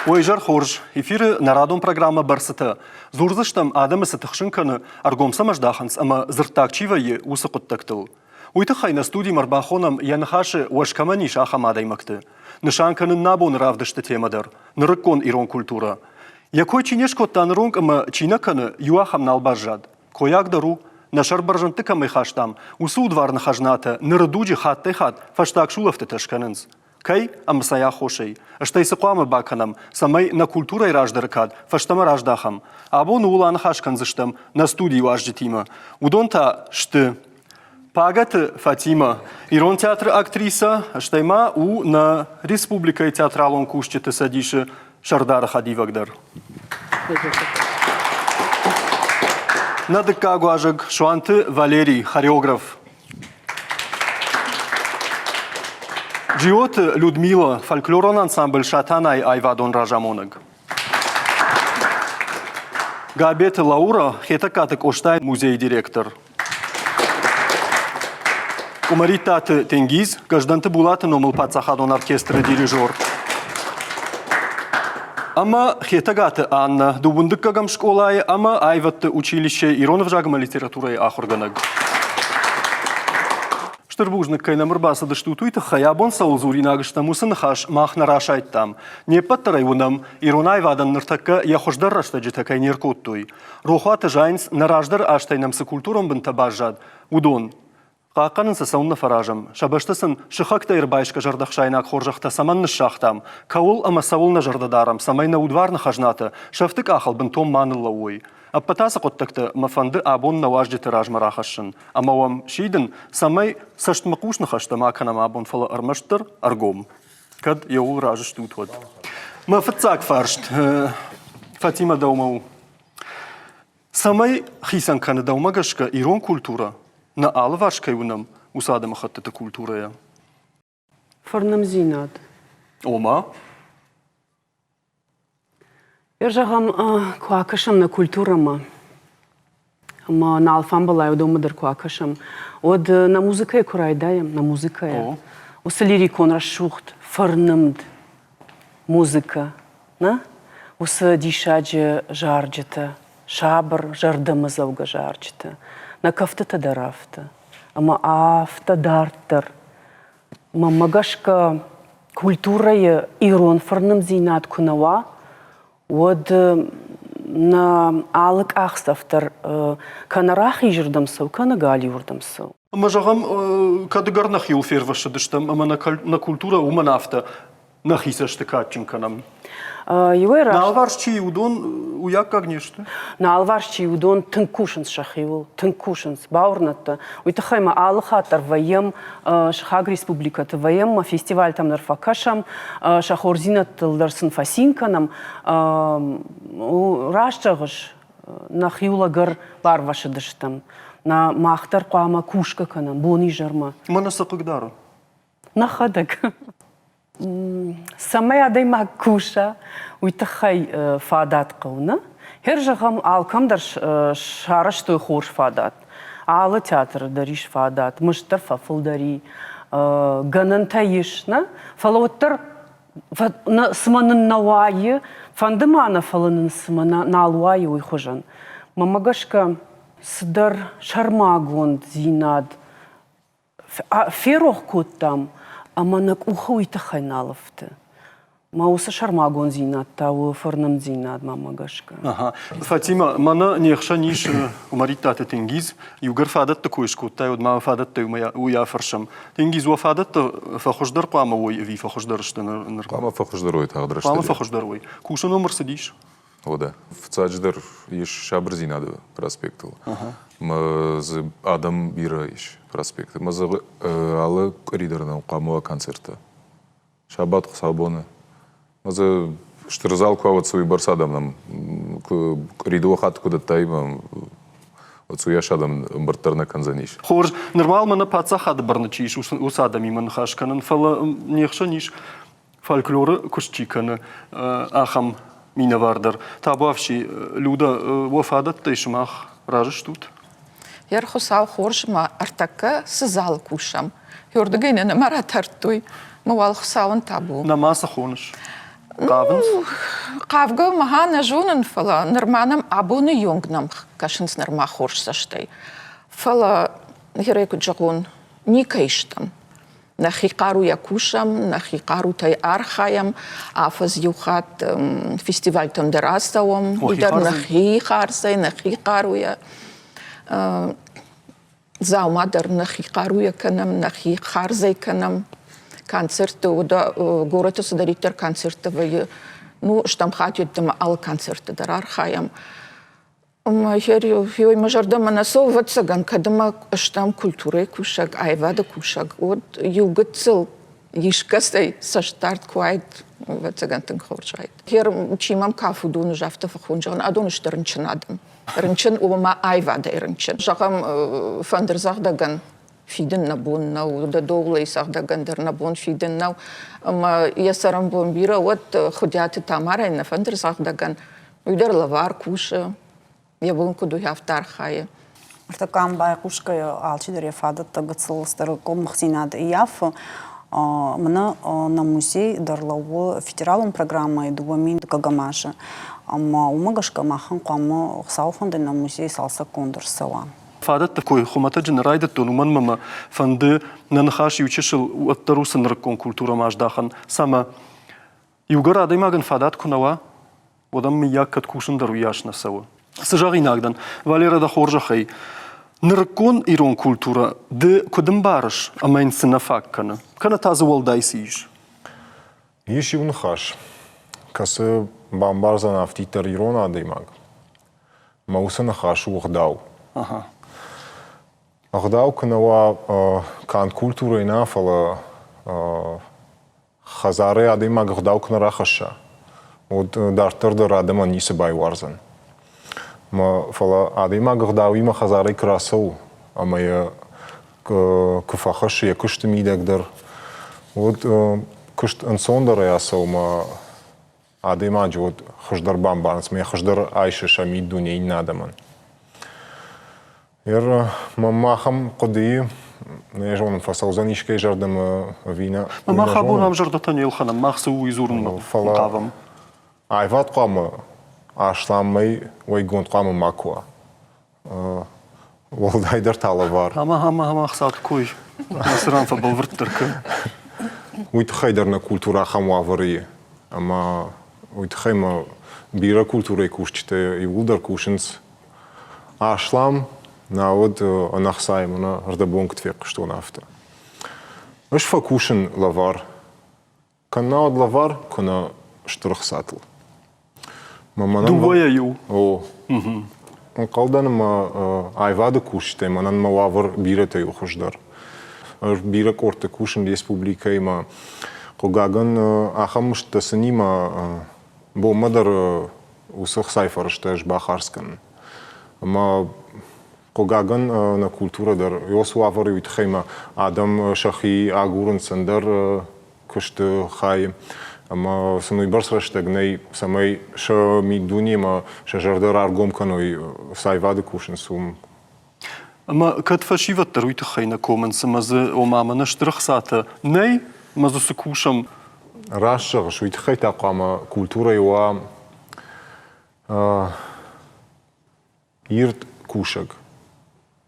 Уӕ изӕр хорз! Эфиры нӕ радон программӕ «Бӕрцытӕ». Дзурдзыстӕм, адӕмы цы тыхсын кӕны, ӕргом цӕмӕ здахынц ӕмӕ дзырддаг чи вӕййы, уыцы хъуыддӕгтыл. Уый тыххӕй нӕ студимӕ ӕрбахонӕм, йӕ ныхасы уӕз кӕмӕн ис, ахӕм адӕймӕгты. Нысан кӕнын нӕ абоны равдысты темӕ дӕр – нырыккон ирон культурӕ. Йӕ кой чи не скодта ныронг ӕмӕ чи нӕ кӕны, иу ахӕм нал баззад. Койаг дӕр у, нӕ сӕрбӕрзӕндты кӕмӕй хастам, уыцы удварны хӕзнатӕ ныры дуджы хаттӕй-хатт фӕстаг сулӕфтытӕ скӕнынц. Кӕй ӕмӕ цӕй аххосӕй? Стӕй цы хъуамӕ бакӕнӕм, цӕмӕй нӕ культурӕйы раздӕры кад фӕстӕмӕ раздахӕм? Абон ууыл аныхас кӕндзыстӕм нӕ студийы уазджытимӕ. Уыдон та сты Пагӕты Фатимӕ, Ирон театры актрисӕ, стӕй ма у нӕ республикӕйы театралон кусджыты цӕдисы сӕрдары хӕдивӕг дӕр. Нӕ дыккаг уазӕг Суанты Валерий, хореограф. Джиоты Людмила, фольклорон ансамбль «Сатанайы» аивадон разамонӕг. Габеты Лаура, Хетӕгкаты Къостайы музейы директор. Къуымӕриттаты Тенгиз, Гӕздӕнты Булаты номыл паддзахадон оркестры дирижер. Ӕмӕ Хетӕгаты Аннӕ, дыууын дыккӕгӕм скъолайы ӕмӕ аивӕдты училищейы ирон ӕвзаг ӕмӕ литературӕйы ахуыргӕнӕг. Стыр бузныг, кӕй нӕм ӕрбацыдыстут, уый тыххӕй абон цӕуыл дзуринаг стӕм, уыцы ныхас мах нӕ расайдтам. Не ппӕт дӕр ӕй уынӕм, ирон аивадӕн ныртӕккӕ йӕ хуыздӕр рӕстӕджытӕ кӕй не ркодтой. Рохуаты зайынц, нӕ раздӕры азтӕй нӕм цы культурон бынтӕ баззад, уыдон. Хъахъхъӕнын сӕ цӕуыннӕ фӕразӕм, сӕ бӕсты сын сыхӕгтӕй ӕрбайсгӕ зӕрдӕхсаинаг хорзӕхтӕ цӕмӕн ныссагътам, кӕуыл ӕмӕ цӕуыл нӕ зӕрдӕ дарӕм, цӕмӕй нӕ удварны хӕзнатӕ сӕфты къахыл бынтон ма ныллӕууой. Ӕппӕт ацы хъуыддӕгтӕ мӕ фӕнды абон нӕ уазджыты размӕ рахӕссын ӕмӕ уӕм сидын, цӕмӕй цӕстмӕхъус ныхӕстӕ ма кӕнӕм абон, фӕлӕ ӕрмӕстдӕр ӕргом. Кӕд еуыл разы стут, уӕд. Мӕ фыццаг фарст Фатимӕ дӕумӕ у. Цӕмӕй хицӕн кӕны дӕумӕ гӕсгӕ ирон культурӕ, нӕ алыварс кӕй уынӕм, уыцы адӕмыхӕттыты культурӕйӕ? Фӕрнымдзинад. Ома? Зӕгъӕм, куы акӕсӕм нӕ культурӕмӕ, ӕмӕ нӕ алфамбылай уыдонмӕ дӕр куы акӕсӕм, уӕд нӕ музыкӕйӕ куы райдайӕм, нӕ музыкӕйӕ, уыцы лирикон рӕсугъд, фӕрнымд музыкӕ, нӕ? Уыцы диссаджы зарджытӕ, сабыр, зӕрдӕмӕдзӕугӕ зарджытӕ, нӕ кӕфтытӕ дӕр афтӕ. Ӕмӕ афтӕ дарддӕр. Мӕнмӕ гӕсгӕ, культурӕйы ирон фырнымдзинад куы нӕ уа, уӕд нӕ алы къахдзӕф дӕр кӕнӕ рахизырдӕм цӕуы, кӕнӕ галиуырдӕм цӕуы. Ӕмӕ зӕгъӕм, кӕд ӕгӕр нӕхиуыл фервӕссыдыстӕм ӕмӕ нӕ культурӕ уымӕн афтӕ нӕхи цӕсты кадджын кӕнӕм. Иуӕй раст. Нӕ алыварс чи, уыдон уый аккаг не сты? Нӕ алыварс чи, уыдон тынг кусынц сӕхиуыл, тынг кусынц, бауырнӕдтӕ. Уый тыххӕй ма алы хатт дӕр вӕййӕм сыхаг республикӕты, вӕййӕм ма фестивальтӕм дӕр фӕкӕсӕм, сӕ хорздзинӕдтыл дӕр сын фӕцин кӕнӕм. Раст зӕгъыс, нӕхиуыл ӕгӕр барвӕсыдыстӕм. Нӕ мах дӕр хъуамӕ кусгӕ кӕнӕм бон-изӕрмӕ. Мӕнӕ цы хъыгдары? Нӕхӕдӕг. Цӕмӕй адӕймаг куса, уый тыххӕй фадат хъӕуы, нӕ? Хӕр зӕгъӕм, алкӕм дӕр сарӕзтой хорз фадат. Алы театры дӕр ис фадат, мызд дӕр фӕфылдӕр и, гӕнӕнтӕ ис, нӕ? Фӕлӕ уӕддӕр цыма нын нӕ уайы, фӕнды ма нӕ, фӕлӕ нын цыма нал уайы уый хуызӕн. Мӕнмӕ гӕсгӕ, цыдӕр сӕрмагонддзинад ферох кодтам ӕмӕ нӕ къухы уый тыххӕй нал ӕфты. Мӕ уыцы сӕрмагонддзинад та у фӕрнымдзинад мӕнмӕ гӕсгӕ. Ага. Фатима, мӕнӕ не хсӕн ис Куымӕридтаты Тенгиз. Иугӕр фадӕтты кой скодтай, уӕд ма фадӕттӕй уый афӕрсӕм. Тенгиз, уӕ фадӕттӕ фӕхуыздӕр хъуамӕ уой ӕви фӕхуыздӕр сты ныр? Хъуамӕ фӕхуыздӕр уой тагъд рӕстӕджы. Хъуамӕ фӕхуыздӕр уой. Кусын уӕм ӕрцыдис? О, Фыццаджыдӕр ис Сабырдзинады проспектыл. Мӕ дзы адӕм бирӕ ис проспекты. Мӕ дзы алы къуыри дӕр нӕм хъуамӕ уа концерттӕ. Сабат, хуыцаубоны. Мӕ дзы стыр зал куы уа, уӕд уыйбӕрц адӕм нӕм куы къуыри дыууӕ хатты куы дӕттай, уӕд уыйас адӕм ӕмбырд дӕр нӕ кӕндзӕнис. Хорз, нырма мӕнӕ паддзахады бӕрны чи ис, уыцы адӕмимӕ ныхас кӕнын, фӕлӕ не хсӕн ис фольклоры куыст чи кӕны, ахӕм минӕвар дӕр. Табуафси, Люда, уӕ фадӕттӕй сымах разы стут? Йер Хуыцау хорз ма ӕртӕккӕ цы залы кусӕм, уырдыгӕй нӕ нӕма ратардтой. Мӕ уал Хуыцауӕн табу. Нӕма цы хоныс? Хъавынц? Хъавгӕ мӕ нӕ зонын, фӕлӕ нырма нӕм абоны онг нӕм кӕсынц нырма хорз цӕстӕй. Фӕлӕ, гъерӕй куыд зӕгъон, никӕй стӕм. Нӕхи хъаруйӕ кусӕм, нӕхи хъарутӕй архайӕм, афӕдз иу хатт фестивальтӕм дӕр ацӕуӕм, уый дӕр нӕхи хардзӕй, нӕхи хъаруйӕ. Дзаума дӕр нӕхи хъаруйӕ кӕнӕм, нӕхи хардзӕй кӕнӕм. Концертты, горӕты цыдӕриддӕр концерттӕ вӕййы, ну, стӕм хатт йеддӕмӕ алы концертты дӕр архайӕм. Ой, мӕ зӕрдӕмӕ нӕ цӕуы, ӕвӕццӕгӕн, кӕд ӕмӕ стӕм культурӕйы кусӕг, аивады кусӕг, уӕд иу гыццыл искӕцӕй цӕстдард куы уаид, ӕвӕццӕгӕн, тынг хорз уаид. Гер, чи мӕм кафы, уыдон ӕз афтӕ фӕхон, зӕгъын, адон сты рынчын адӕм. Рынчын, ома аивадӕй рынчын. Зӕгъӕм, фӕндырдзӕгъдӕгӕн фидын нӕ бон нӕу, додолайы цӕгъдӕгӕн дӕр нӕ бон фидын нӕу. Ӕмӕ йӕ цӕрӕнбон бирӕ уӕд Хуыдиаты Тамарӕн нӕ фӕндырдзӕгъдӕгӕн Уый дӕр лӕвар кусы, йӕ бон куыд у, афтӕ архайы. Ныртӕккӕ ам байхъусгӕйӕ алчидӕр йӕ фадӕттӕ гыццыл стыр къуылымхдзинад ӕййафы. Мӕнӕ нӕ музей дӕр лӕууы федералон программӕйы 2000 дыккӕгӕм азы. Ӕмӕ уымӕ гӕсгӕ махӕн хъуамӕ Хуыцауы фӕндӕй нӕ музей цалцӕггонд ӕрцӕуа. Фадӕтты кой хуымӕтӕджы нӕ райдыдтон, уымӕн мӕ фӕнды нӕ ныхас иучысыл уӕддӕр уыцы нырыккон культурӕмӕ аздахын, цӕмӕ иугӕр адӕймагӕн фадат куы нӕ уа, уӕд ӕм мыййаг кӕд кусын дӕр уыйас нӕ цӕуы. Цы зӕгъинаг дӕн, Валера, дӕ хорзӕхӕй, нырыккон ирон культурӕ ды куыд ӕмбарыс ӕмӕ йын цы нӕ фаг кӕны? Кӕнӕ та дзы уӕлдай цы ис? Ис иу ныхас, кӕцы бамбардзӕн афтиддӕр ирон адӕймаг. Мӕ уыцы ныхас у ӕгъдау. Ӕгъдау куы нӕ уа канд культурӕйы нӕ, фӕлӕ Хӕдзарӕй адӕймаг ӕгъдау куы нӕ рахӕсса, уӕд дарддӕр дӕр адӕмӕн ницы байуардзӕн. Фӕлӕ адӕймаг ӕгъдауимӕ хӕдзарӕй куы рацӕуы ӕмӕ йӕ куы фӕхӕссы йӕ куысты мидӕг дӕр, уӕд куыст ӕнцондӕрӕй ацӕуы ӕмӕ адӕймаджы уӕд хуыздӕр бамбарынц ӕмӕ йӕ хуыздӕр айсы сӕ миддуне иннӕ адӕмӕн. Ер мӕм ахӕм хъуыдыйы нӕ зонын, фӕцӕудзӕн искӕй зӕрдӕмӕ ӕви нӕ. Мах абон ам зӕрдӕтӕ не лхӕнӕм, мах цы у, уый дзурынмӕ хъавӕм. Аивад хъуамӕ асламӕй уӕйгонд хъуамӕ макуы уа. Уӕлдайдӕр та лӕвар. Ӕмӕ ӕмӕ ӕмӕ ӕхцаты кой ацы ран фӕбӕлвырддӕр кӕн. Уый тыххӕй дӕр нӕ культурӕ ахӕм уавӕры и, ӕмӕ уый тыххӕй ма бирӕ культурӕйы кусджытӕ иууылдӕр кусынц Аслам, науӕд ӕнӕхцайы мӕнӕ ӕрдӕбон куыд фехъуыстон, афтӕ. Ӕз фӕкусын лӕвар. Кӕннӕуӕд лӕвар, куы нӕ стыр ӕхцатыл. Дыууӕйӕ иу. О. Ӕнхъӕлдӕн ӕмӕ аивады кусджытӕй мӕнӕн мӕ уавӕр бирӕтӕй у хуыздӕр. Ӕз бирӕ къордты кусын республикӕимӕ. Хъыгагӕн, ахӕм мыздтӕ сын бонмӕ дӕр уыцы ӕхцайы фӕрӕзтӕ ӕз бахардз кӕнын. Ӕмӕ хъыгагӕн нӕ культурӕ дӕр уыцы уавӕры уый тыххӕй ма адӕм сӕхи агурынц ӕндӕр куысты хайы ӕмӕ сын уыйбӕрц рӕстӕг нӕй, цӕмӕй сӕ миддунемӕ сӕ зӕрдӕ раргом кӕной, цы аивады кусынц, уым. Ӕмӕ кӕд фӕсивӕд дӕр уый тыххӕй нӕ комынц ӕмӕ дзы, ома, мӕнӕ стыр ӕхцатӕ нӕй, ӕмӕ дзы цы кусӕм? Раст зӕгъыс, уый тыххӕй та хъуамӕ культурӕйы уа ирд кусӕг.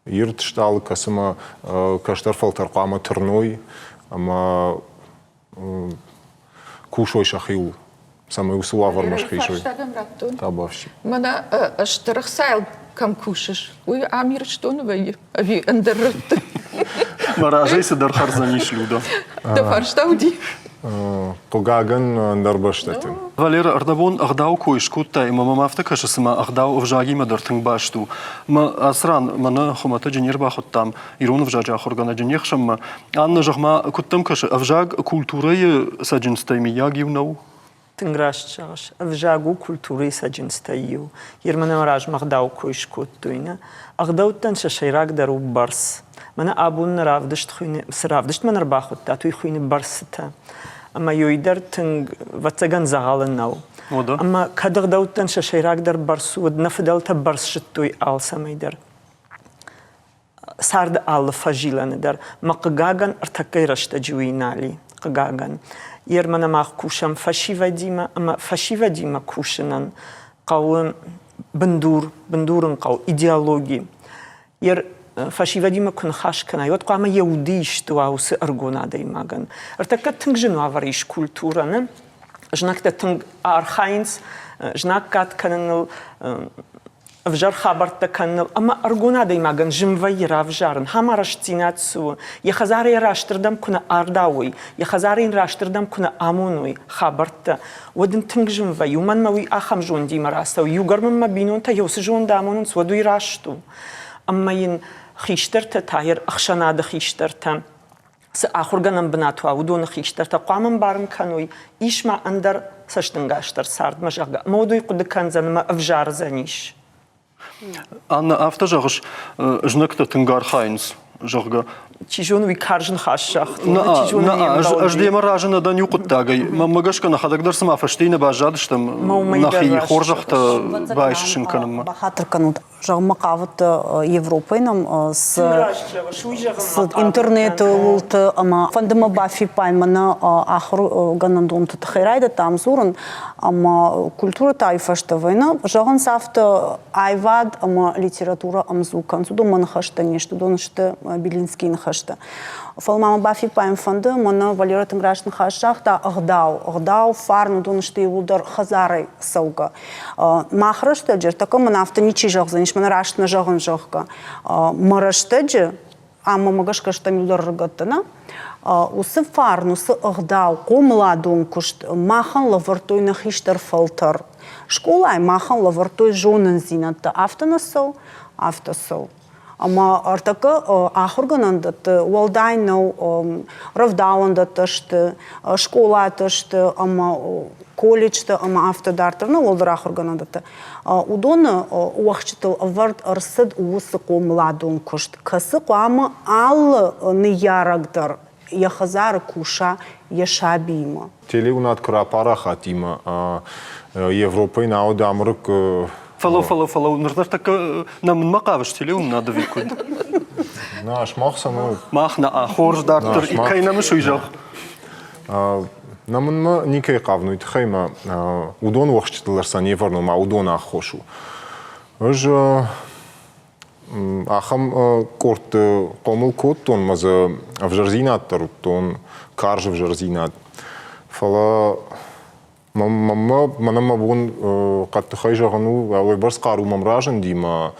Ирд стъалы, кӕцымӕ кӕстӕр фӕлтӕр хъуамӕ тырной ӕмӕ кусой сӕхиуыл, цӕмӕй уыцы уавӕрмӕ схизой. Табуафси. Мӕнӕ стыр ӕхцайыл кӕм кусыс, уый ам Ирыстоны вӕййы ӕви ӕндӕр рӕтты? Мӕ разӕй цыдӕр хӕрдзӕнис, Люда. Дӕ фарста уыди? Хъыгагӕн, ӕндӕр бӕстӕты. Валера, ӕрдӕбон ӕгъдау кой скодтай ӕмӕ мӕм афтӕ кӕсы, цыма ӕгъдау ӕвзагимӕ дӕр тынг баст у. Мӕ ацы ран мӕнӕ хуымӕтӕджы не рбахуыдтам ирон ӕвзаджы ахуыргӕнӕджы не хсӕнмӕ. Аннӕ, зӕгъ-ма, куыд дӕм кӕсы, ӕвзаг культурӕйы цӕджындзтӕй мыййаг иу нӕу? Тынг раст зӕгъыс. Ӕвзаг у культурӕйы цӕджындзтӕй иу. Ермӕ нӕм размӕ ӕгъдау кой скодтой, нӕ? Ӕгъдӕуттӕн сӕ сӕйрагдӕр у бӕрц. Мӕнӕ абон нӕ равдыст хуыйны, цы равдыстмӕ нӕ ӕрбахуыдтат, уый хуыйны бӕрцытӕ. Ӕмӕ ёй дӕр тынг, ӕвӕццӕгӕн, дзӕгъӕлы нӕу. Ӕмӕ кӕд ӕгъдӕуттӕн сӕ сӕйрагдӕр бӕрц уыд, нӕ фыдӕлтӕ бӕрц зыдтой алцӕмӕй дӕр. Царды алы фӕзилӕны дӕр. Мӕ хъыгагӕн, ӕртӕккӕйы рӕстӕджы уый нал и. хъыгагӕн. Ермӕнӕ мах кусӕм фӕсивӕдимӕ ӕмӕ фӕсивӕдимӕ кусынӕн хъӕуы бындур, бындур ын хъӕуы идеологи. Йе фӕсивӕдимӕ куы ныхас кӕнай, уӕд хъуамӕ йӕ уды исты уа уыцы ӕрыгон адӕймагӕн. Ӕртӕккӕ тынг зын уавӕр ис культурӕ, нӕ? Знӕгтӕ тынг архайынц знаггад кӕныныл, ӕвзӕр хабӕрттӕ кӕныныл ӕмӕ ӕрыгон адӕймагӕн зын вӕййы равзарын, ахӕм арӕзтдзинад цы у, йӕ хӕдзары йӕ рӕстырдӕм куы нӕ ардауой, йӕ хӕдзары йын рӕстырдӕм куы нӕ амоной хабӕрттӕ, уӕд ын тынг зын вӕййы, уымӕн ӕмӕ уый ахӕм зондимӕ рацӕуы. Иугӕр мын мӕ бинонтӕ йӕ уыцы зонд амонынц, уӕд уый раст у. Ӕмӕ йын хистӕртӕ та, йӕ ӕхсӕнады хистӕртӕ, цы ахуыргӕнӕн бынат уа, уыдоны хистӕртӕ хъуамӕ ӕмбарын кӕной, ис ма ӕндӕр цӕстӕнгас дӕр цардмӕ, зӕгъгӕ, ӕмӕ уӕд уый хъуыды кӕндзӕн ӕмӕ ӕвзардзӕнис. Анна, афтӕ зӕгъыс, знӕгтӕ тынг архайынц, зӕгъгӕ. Чи зоны, уый карз ныхас загътон. Чи зоны, ӕз демӕ разы нӕ дӕн иу хъуыддагӕй. Мӕнмӕ гӕсгӕ нӕхӕдӕг дӕр цыма фӕстейы нӕ баззадыстӕм нӕхи хорзӕхтӕ байсысын кӕнынмӕ. Бахатыр кӕнут, зӕгъынмӕ хъавыдтӕ Европӕйы нӕм цы интернеты уылты ӕмӕ фӕнды мӕ бафиппайын, мӕнӕ ахуыргӕнӕндонты тыххӕй райдыдтам дзурын ӕмӕ культурӕ та фӕстӕ война, зӕгъынц афтӕ, аивад ӕмӕ литературӕ ӕмдзу кӕнынц, уыдон мӕ ныхӕстӕ не сты, уыдон сты Белинскийы ныхӕстӕ. Фӕлӕ ма мӕ бафиппайын фӕнды, мӕнӕ Валера тынг раст ныхас загъта, ӕгъдау, ӕгъдау, фарн, уыдон сты иууылдӕр хӕдзарӕй цӕугӕ. Мах рӕстӕджы, ӕртӕккӕ мын афтӕ ничи зӕгъдзӕнис, мӕнӕ раст нӕ зӕгъын, зӕгъгӕ. Мӕ рӕстӕджы, ӕмӕ мӕ гӕсгӕ стӕм иу дӕр ӕрыгӕттӕ, нӕ? Уыцы фарн, уыцы ӕгъдау, хъомыладон куыст махӕн лӕвӕрдтой нӕ хистӕр фӕлтӕр. Скъолайы махӕн лӕвӕрдтой зонындзинӕдтӕ, афтӕ нӕ цӕуы, афтӕ цӕуы. Ӕмӕ ӕртӕккӕ ахуыргӕнӕндӕтты уӕлдай нӕу, рӕвдауӕндӕттӕ сты, скъолатӕ сты ӕмӕ колледжтӕ ӕмӕ афтӕ дарддӕр, нӕ уӕлдӕр ахуыргӕнӕндӕттӕ. Уыдоны уӕхсчытыл ӕвӕрд ӕрцыд уыцы хъомыладон куыст, кӕцы хъуамӕ алы ныййарӕг дӕр йӕ хӕдзары куса йӕ сабиимӕ. Телеуынад куы рапарахат имӕ Европӕйы науӕд Амырык Фӕлӕ, фӕлӕ, фӕлӕ, ныр ныртӕккӕ нӕмынмӕ хъавыс телеуынынады ӕви куыд? Нӕ, мах цӕмӕ. Мах нӕ, хорз дарддӕр кӕй нӕмыс, уый зӕгъ. Нӕмынмӕ никӕй хъавын, уый тыххӕй мӕ уыдон уӕхсчытыл дӕр сӕ не вӕрын, ма уыдон аххос у. Ӕз Ахӕм къордты хъомыл кодтон ӕмӕ дзы ӕвзӕрдзинад дӕр уыдтон, карз ӕвзӕрдзинад. Фӕлӕ мӕнмӕ, мӕнӕн мӕ бон хъӕддыхӕй зӕгъын у, уӕйбӕрц хъару мӕм разынди мӕ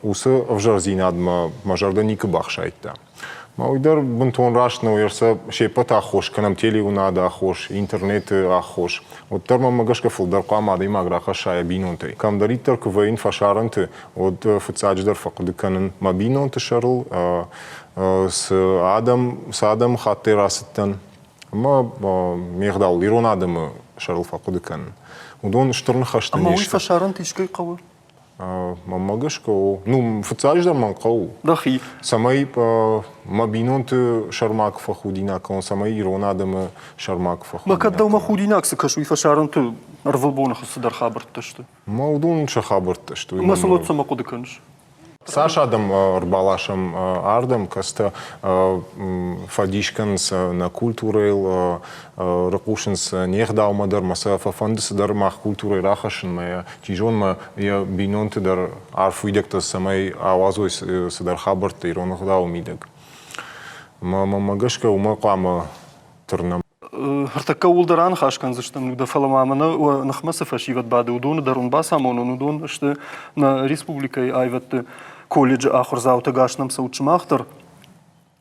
уыцы ӕвзӕрдзинадмӕ мӕ зӕрдӕ никуы бахсайдта. Мӕ уый дӕр бынтон раст нӕу, ӕрцӕ се ппӕт аххос кӕнӕм телеуынады аххос, интернеты аххос. Уӕддӕр мӕнмӕ гӕсгӕ фылдӕр хъуамӕ адӕймаг рахӕсса йӕ бинонтӕй. Кӕмдӕриддӕр куы вӕййын фӕсарӕнты, уӕд фыццаджыдӕр фӕхъуыды кӕнын мӕ бинонты сӕрыл, цы адӕм, цы адӕмыхаттӕй рацыдтӕн, ӕмӕ ме гъдауыл ирон адӕмы сӕрыл фӕхъуыды кӕнын. Уыдон стыр ныхӕстӕ не сты. Ӕмӕ уый фӕсарӕнты искӕй хъӕуы? Мӕнмӕ гӕсгӕ у. Ну, фыццаджыдӕр мӕн хъӕуы. Дӕхи. Цӕмӕй мӕ бинонты сӕрмӕ куы фӕхудинаг кӕнон, цӕмӕй ирон адӕмы сӕрмӕ куы фӕхудинаг Мӕ кӕд дӕумӕ худинаг цы кӕсы, уый фӕсарӕнты ӕрвылбоны цыдӕр хабӕрттӕ сты. Мӕ уыдон сӕ хабӕрттӕ сты. Мӕ сыл уӕд цӕмӕ хъуыды кӕныс? Цас адӕм ӕрбаласӕм ардӕм, кӕцытӕ фӕдис кӕнынц нӕ культурӕйыл, рыхъусынц не гъдаумӕ дӕр, мӕ сӕ фӕфӕнды цыдӕр мах культурӕйы рахӕссынмӕ, чи зоны ма йӕ бинонты дӕр арф уидӕгтӕ цӕмӕй ауадзой цыдӕр хабӕрттӕ ирон ӕгъдауы мидӕг. Мӕ мӕнмӕ гӕсгӕ уымӕ хъуамӕ тырнӕм. Ӕртӕккӕ ууыл дӕр аныхас кӕндзыстӕм, Людӕ, фӕлӕ ма мӕнӕ уӕ ныхмӕ цы фӕсивӕд бады, уыдоны дӕр уын бацамонон. Уыдон сты нӕ республикӕйы аивӕдты колледжы ахуырдзаутӕ, гас нӕм цӕут сымах дӕр.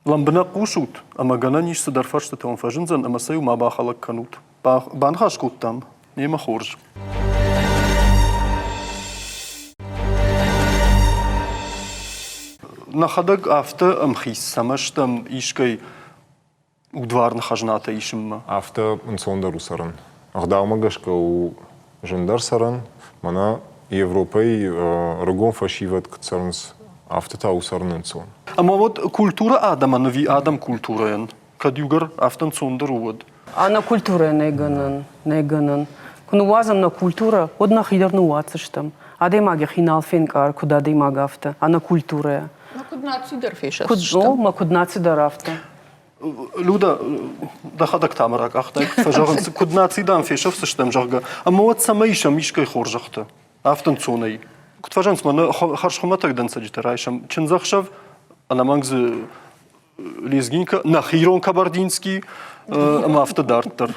Лӕмбынӕг хъусут ӕмӕ гӕнӕн ис цыдӕр фӕрстытӕ уын фӕзындзӕн ӕмӕ сӕ-иу ма бахӕлӕг кӕнут. Баныхас кодтам? Немӕ хорз. Нӕхӕдӕг афтӕ ӕмхиц цӕмӕ стӕм искӕй удварны хӕзнатӕ исынмӕ? Афтӕ ӕнцондӕр у цӕрын. Ӕгъдаумӕ гӕсгӕ у зындӕр цӕрӕн. Мӕнӕ Европӕйы ӕрыгон фӕсивӕд куыд цӕрынц, афтӕ та у цӕрын ӕнцон. Ӕмӕ уӕд культурӕ адӕмӕн ӕви адӕм культурӕйӕн? Кӕд иугӕр афтӕ ӕнцондӕр у, уӕд? Ӕнӕ культурӕ нӕй гӕнӕн, нӕй гӕнӕн. Куы ныууадзӕм нӕ культурӕ, уӕд нӕхи дӕр ныууадздзыстӕм. Адӕймаг йӕхи нал фенкъары, куыд адӕймаг, афтӕ, ӕнӕ культурӕйӕ. Мӕ куыд наци дӕр фесӕфдзыстӕм. Куыд, мӕ куыд наци дӕр афтӕ. Люда, дӕхӕдӕг та мӕ ракъахтай, куыд фӕзӕгъынц, куыд наци дам фесӕфдзыстӕм, зӕгъгӕ. Ӕмӕ уӕд цӕмӕй исӕм искӕй хорзӕхтӕ? Афтӕ ӕнцонӕй. Куыд фӕзӕгъынц, мӕнӕ хӕрзхуымӕтӕг дӕнцӕджытӕ райсӕм. Чындзӕхсӕв, ӕнӕмӕнг дзы лезгинка, нӕхи ирон кабардинский ӕмӕ афтӕ дарддӕр.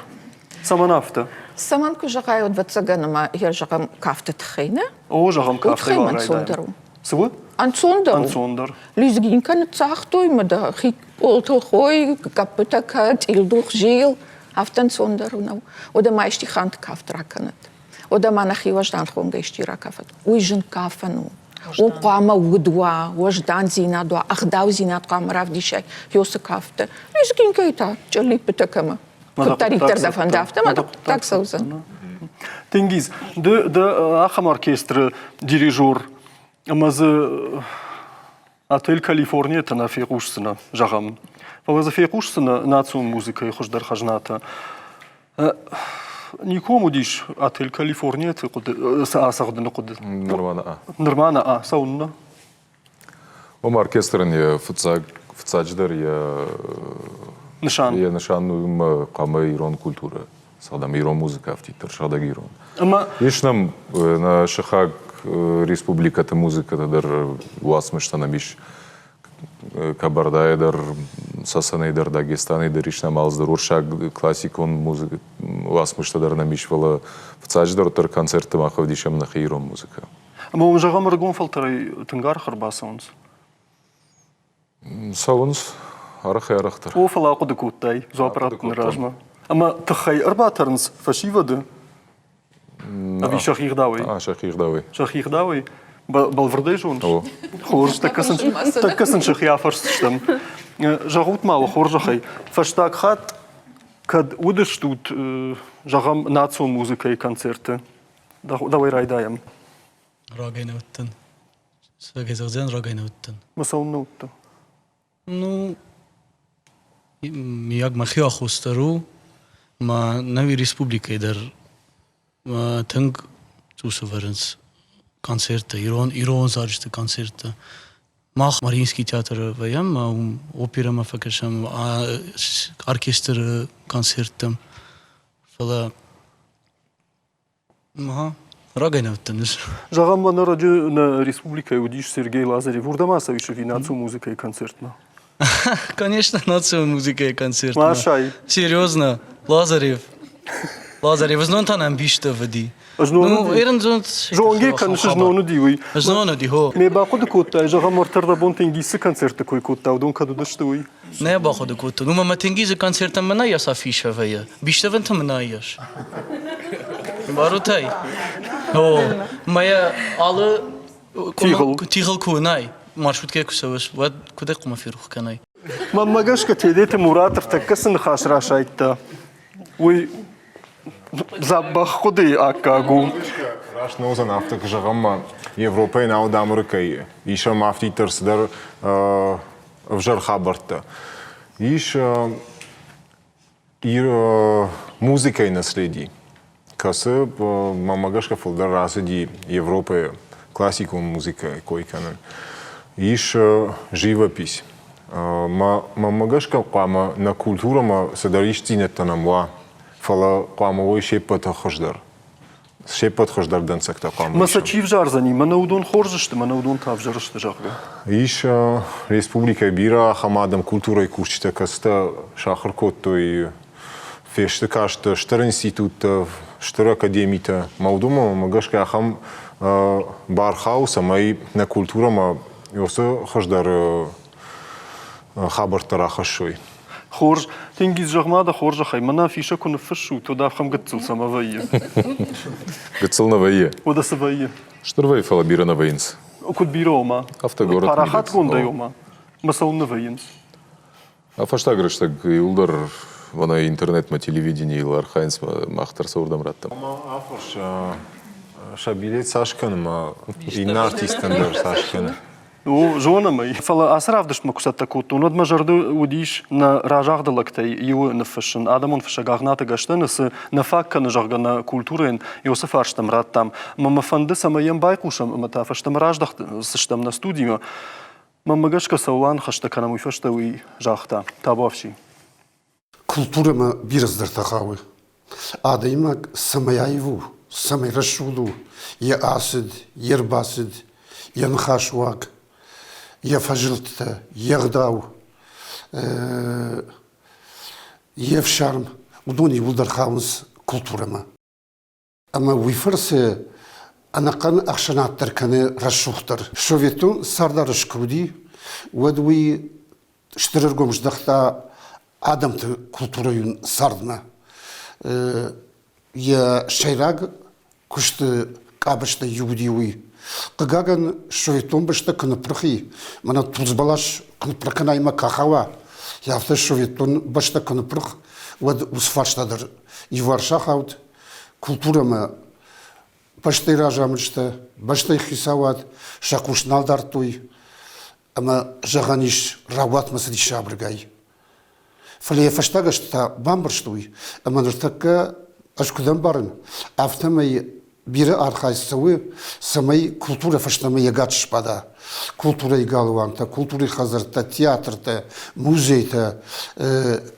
Цӕмӕн афтӕ? Цӕмӕн куы зӕгъай, ӕвӕццӕгӕн ӕмӕ йӕ зӕгъӕм кафты тыххӕй, нӕ? О, зӕгъӕм, кафтӕй ӕнцондӕр у. Цы у? Ӕнцондӕр у. Ӕнцондӕр. Лезгинка ныццагътой мӕ дӕ хи пъолтыл хой, гӕппытӕ кӕ, цъилдух зил. Афтӕ ӕнцондӕр нӕу. Уӕдӕ ма исти ханты кафт ракӕнӕд. Уӕдӕ ма нӕхи уӕздан хонгӕ исти ракафӕд. Уый зын кафӕн у. Уым хъуамӕ уд уа, уӕздандзинад уа, ӕгъдаудзинад хъуамӕ равдисай Йосы кафты. Лезгинкӕйы та чъыллиппытӕ кӕмӕ. Куыддӕриддӕр дӕ фӕнда, афтӕ ма хъуыддаг цӕудзӕн. Тенгиз, ды ды ахӕм оркестры дирижер ӕмӕ дзы отель Калифорния та нӕ фехъусдзынӕ, зӕгъӕм. Фӕлӕ дзы фехъусдзынӕ национ музыкӕйы хуыздӕр хӕзнатӕ. Ником уыдис отель Калифорнияты хъуыды, ацӕгъдыны хъуыды. Нырма нӕ. Нырма нӕ, цӕуыннӕ? Уым оркестрӕн йӕ фыццаг, фыццаджыдӕр йӕ нысан. Йӕ нысан у хъуамӕ ирон культурӕ, сыгъдӕм ирон музыкӕ афтиддӕр, сыгъдӕг ирон. Ӕмӕ ис нӕм нӕ сыхаг республикӕты музыкӕтӕ дӕр уацмыстӕ нӕм ис. Кабардайӕ дӕр, Цӕцӕнӕй дӕр, Дагестанӕй дӕр ис нӕм алцыдӕр уырыссаг классикон музыкӕ уацмыстӕ дӕр нӕм ис, фӕлӕ фыццаджыдӕр уӕддӕр концертты мах ӕвдисӕм нӕхи ирон музыкӕ. Ӕмӕ уым, зӕгъӕм, ӕрыгон фӕлтӕрӕй тынг арӕх ӕрбацӕуынц? Цӕуынц арӕхӕй-арӕхдӕр. О, фӕлӕ ахъуыды кодтай дзуапп раттыны размӕ. Ӕмӕ тыххӕй ӕрбатӕрынц фӕсивӕды? Ӕви сӕхи гъдауӕй? А, сӕхи гъдауӕй. Сӕхи гъдауӕй? Бӕлвырдӕй зоныс? О. Хорз, тӕккӕ сын сӕхи афӕрсдзыстӕм. Зӕгъут-ма уӕ хорзӕхӕй, фӕстаг хатт кӕд уыдыстут, зӕгъӕм, национ музыкӕйы концерты? Дӕуӕй райдайӕм. Рагӕй нӕ уыдтӕн. Рагӕй зӕгъдзӕн, рагӕй нӕ уыдтӕн. Ма цӕуылнӕ уыдтӕ? Ну, мийаг мӕхи аххос дӕр у, ма нӕуи республикӕйы дӕр тынг цъус ӕвӕрынц концерттӕ, ирон, ирон зарджыты концерттӕ. Мах Мариинский театры вӕййӕм, уым оперӕмӕ фӕкӕсӕм, оркестры концерттӕм. Фӕлӕ Ага, рагӕй нӕ уыдтӕн ӕз. Зӕгъӕм, мӕнӕ раджы нӕ республикӕйы уыдис Сергей Лазарев. Уырдӕм ацӕуис ӕви национ музыкӕйы концертмӕ? Конечно, национ музыкӕйы концертмӕ. Машай. Серьезно, Лазарев. Лазарев, знон та нӕм бистӕ уыди. Ну, Зонге кӕныс, знон уыди уый. Знон уыди, хо. Ме бахъуыды кодтай, зӕгъӕм, ӕртӕрдӕбон Тенгисы концерты кой кодта, уыдон кӕд уыдысты, уый? Нӕ бахъуыды кодтон. Уымӕ мӕ Тенгизы концертӕн мӕнӕ йас афишӕ вӕййы. Бистӕвӕнтӕ мӕнӕ йас. Барутӕй. О, мӕ алы Тигъыл. Тигъыл куы уынай, маршруткӕ куы цӕуыс, уӕд куыдӕй хъуамӕ ферох кӕнай? Мӕнмӕ гӕсгӕ Тедеты Мурат ӕртӕккӕ цы ныхас расайдта, уый дзӕбӕх хъуыдыйы аккаг у. Раст нӕ уыдзӕн афтӕ, куы зӕгъӕм, ма Европӕйы науӕд Амырыкӕй исӕм афтиддӕр цыдӕр ӕвзӕр хабӕрттӕ. Ис музыкӕйы наследи, кӕцы, мӕнмӕ гӕсгӕ, фылдӕр рацыди Европӕйы классикон музыкӕйы кой кӕнын. Ис живопись. Мӕнмӕ гӕсгӕ, хъуамӕ нӕ культурӕмӕ цыдӕр истдзинӕдтӕ нӕм уа, фӕлӕ хъуамӕ уой се ппӕты хуыздӕр. се ппӕт хуыздӕр дӕнцӕгтӕ хъуамӕ Мӕ сӕ чи взардзӕни? Мӕнӕ уыдон хорз сты, мӕнӕ уыдон та ӕвзӕр сты, зӕгъгӕ. Ис республикӕйы бирӕ ахӕм адӕм, культурӕйы кусджытӕ, кӕцытӕ сахуыр кодтой, фесты каст стыр институттӕ, стыр академитӕ. Мӕ уыдонмӕ гӕсгӕ ахӕм бар хауы, цӕмӕй нӕ культурӕмӕ уыцы хуыздӕр хабӕрттӕ рахӕссой. Хорз. Тенгиз, зӕгъ-ма дӕ хорзӕхӕй, мӕнӕ афишӕ куы ныффыссут, уӕд ахӕм гыццыл цӕмӕ вӕййы? Гыццыл нӕ вӕййы. Уӕдӕ цы вӕййы? Стыр вӕййы, фӕлӕ бирӕ нӕ вӕййынц. Куыд бирӕ ома? Афтӕ горӕт Парахатгондӕй ома? Мӕ цӕуылнӕ вӕййынц? А фӕстаг рӕстӕг иуылдӕр мӕнӕ интернетмӕ, телевиденийыл архайынц, мах дӕр сӕ уырдӕм раттӕм. Ма афӕрс, сӕ билет цас кӕны, ма иннӕ артисттӕн дӕр цас кӕны? О, зонӕм ӕй. Фӕлӕ ацы равдыстмӕ куы цӕттӕ кодтон, уӕд мӕ зӕрды уыдис нӕ разагъды лӕгтӕй иуы ныффыссын. Адӕмон фыссӕг Агънаты Гӕстӕны цы нӕ фаг кӕны, зӕгъгӕ, нӕ культурӕйӕн, уыцы фарстӕм радтам. Ӕмӕ мӕ фӕнды, цӕмӕй йӕм байхъусӕм ӕмӕ та фӕстӕмӕ раздӕхдзыстӕм нӕ студимӕ. Мӕнмӕ гӕсгӕ цӕуыл аныхӕстӕ кӕнӕм, уый фӕстӕ уый загъта. Табуафси. Культурӕмӕ бирӕ цыдӕртӕ хауы. Адӕймаг цӕмӕй аив у, цӕмӕй рӕсугъд у, йӕ ацыд, йе рбацыд, йӕ ныхасуаг, йӕ фӕзылдтытӕ, йе гъдау, йе фсарм, уыдон иууылдӕр хауынц культурӕмӕ. Ӕмӕ уый фӕрцы ӕнӕхъӕн ӕхсӕнад дӕр кӕны рӕсугъддӕр. Советон цардарӕзт куы уыди, уӕд уый стыр ӕргом здӕхта адӕмты культурӕйон цардмӕ. Йӕ сӕйраг куысты къабӕзтӕй иу уыди уый. Хъыгагӕн, советон бӕстӕ куы ныппырх и, мӕнӕ тулдзбӕлас куы ныппырх кӕна ӕмӕ куы ахауа, афтӕ советон бӕстӕ куы ныппырх, уӕд уыцы фарста дӕр иуварс ахауд. Культурӕмӕ бӕстӕйы разамынджытӕ, бӕстӕйы хицауад сӕ хъус нал дардтой ӕмӕ, зӕгъӕн ис, раууатмӕ цыди сабыргай. Фӕлӕ йӕ фӕстаг азты та бамбӕрстой, ӕмӕ ныртӕккӕ ӕз куыд ӕмбарын, афтӕмӕй бирӕ архайд цӕуы, цӕмӕй культурӕ фӕстӕмӕ йӕ гаччы сбада. Культурӕйы галуантӕ, культурӕйы хӕдзӕрттӕ, театртӕ, музейтӕ,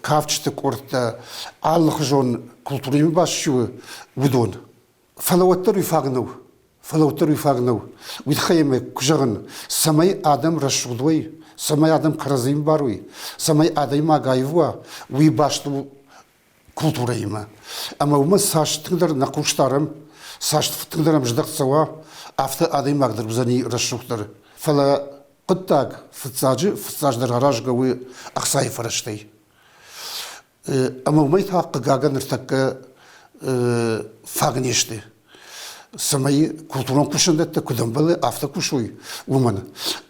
кафджыты къордтӕ, алыхуызон культурӕимӕ баст чи у, уыдон. Фӕлӕ уӕддӕр уый фаг нӕу. Фӕлӕ уӕддӕр уый фаг нӕу. Уый тыххӕй ӕмӕ куы зӕгъын, цӕмӕй адӕм рӕсугъд уой, цӕмӕй адӕм кӕрӕдзийы барой, цӕмӕй адӕймаг аив уа, уый баст у культурӕимӕ. Ӕмӕ уымӕ цас тынгдӕр нӕ хъус дарӕм, цас тынгдӕр ӕм здӕхт цӕуа, афтӕ адӕймаг дӕр уыдзӕни рӕсугъддӕр. Фӕлӕ хъуыддаг фыццаджы фыццаджыдӕр аразгӕ у ӕхцайы фӕрӕзтӕй. Ӕмӕ уымӕй та, хъыгагӕн, ныртӕккӕ фаг не сты. Цӕмӕй культурон кусӕндӕттӕ куыд ӕмбӕлы, афтӕ кусой, уымӕн.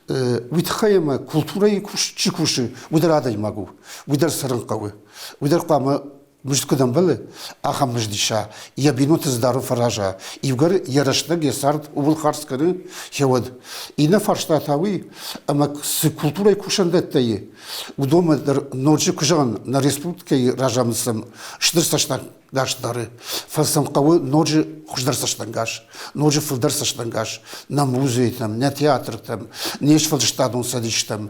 Уый тыххӕй ӕмӕ культурӕйы чи кусы, уый дӕр адӕймаг у, уый дӕр цӕрын хъӕуы. Уый дӕр хъуамӕ мызд куыд ӕмбӕлы, ахӕм мызд иса, йӕ бинонты дзы дарын фӕраза. Иугӕр йӕ рӕстӕг, йӕ цард ууыл хардз кӕны, гъеуӕд. Иннӕ фарста та уый, ӕмӕ цы культурӕйы кусӕндӕттӕ и, уыдонмӕ дӕр ноджы куы зӕгъын, нӕ республикӕйы разамынд сӕм стыр цӕстӕнгас дары, фӕлӕ сӕм хъӕуы ноджы хуыздӕр цӕстӕнгас, ноджы фылдӕр цӕстӕнгас нӕ музейтӕм, нӕ театртӕм, не сфӕлдыстадон цӕдистӕм.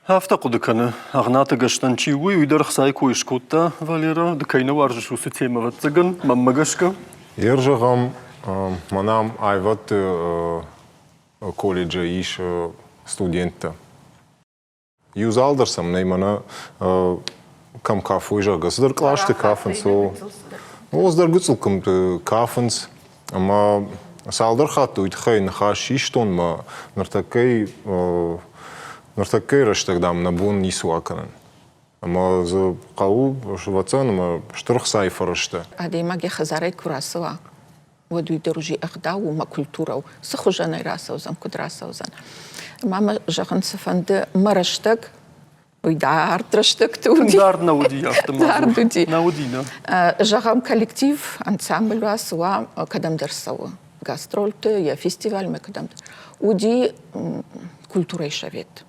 Афтӕ хъуыды кӕны, Агънаты Гӕстӕн чи у, уый дӕр ӕхцайы кой скодта, Валера, ды кӕй нӕ уарзыс уыцы темӕ, ӕвӕццӕгӕн, мӕнмӕ гӕсгӕ. Ер зӕгъӕм, мӕнӕ аивӕдты колледжы ис студенттӕ. Иу зал дӕр сӕм нӕй, мӕнӕ кӕм кафой, зӕгъгӕ, цыдӕр къласты кафынц. О, цыдӕр гыццыл къуымты кафынц. Ӕмӕ цалдӕр хатты уый тыххӕй ныхас систон мӕ ныртӕккӕйы ныртӕккӕйы рӕстӕг, дам, нӕ бон ницы уа кӕнын. Ӕмӕ дзы хъӕуы, ӕвӕццӕгӕн, ӕмӕ стыр ӕхцайы фӕрӕзтӕ. Адӕймаг йӕ хӕдзарӕй куы рацӕуа, уӕд уый дӕр уже ӕгъдау у мӕ культурӕ у. Цы хуызӕнӕй рацӕудзӕн, куыд рацӕудзӕн. Ӕмӕ мӕ зӕгъын цы фӕнды, мӕ рӕстӕг уый дард рӕстӕгты уыди. Дард нӕ уыди, афтӕ ма Дард уыди. Нӕ уыди, нӕ. Зӕгъӕм, коллектив, ансамбль уа, цы уа, кӕдӕмдӕр цӕуы. Гастрольты, йӕ фестивальмӕ кӕдӕмдӕр. Уыди культурӕйы совет.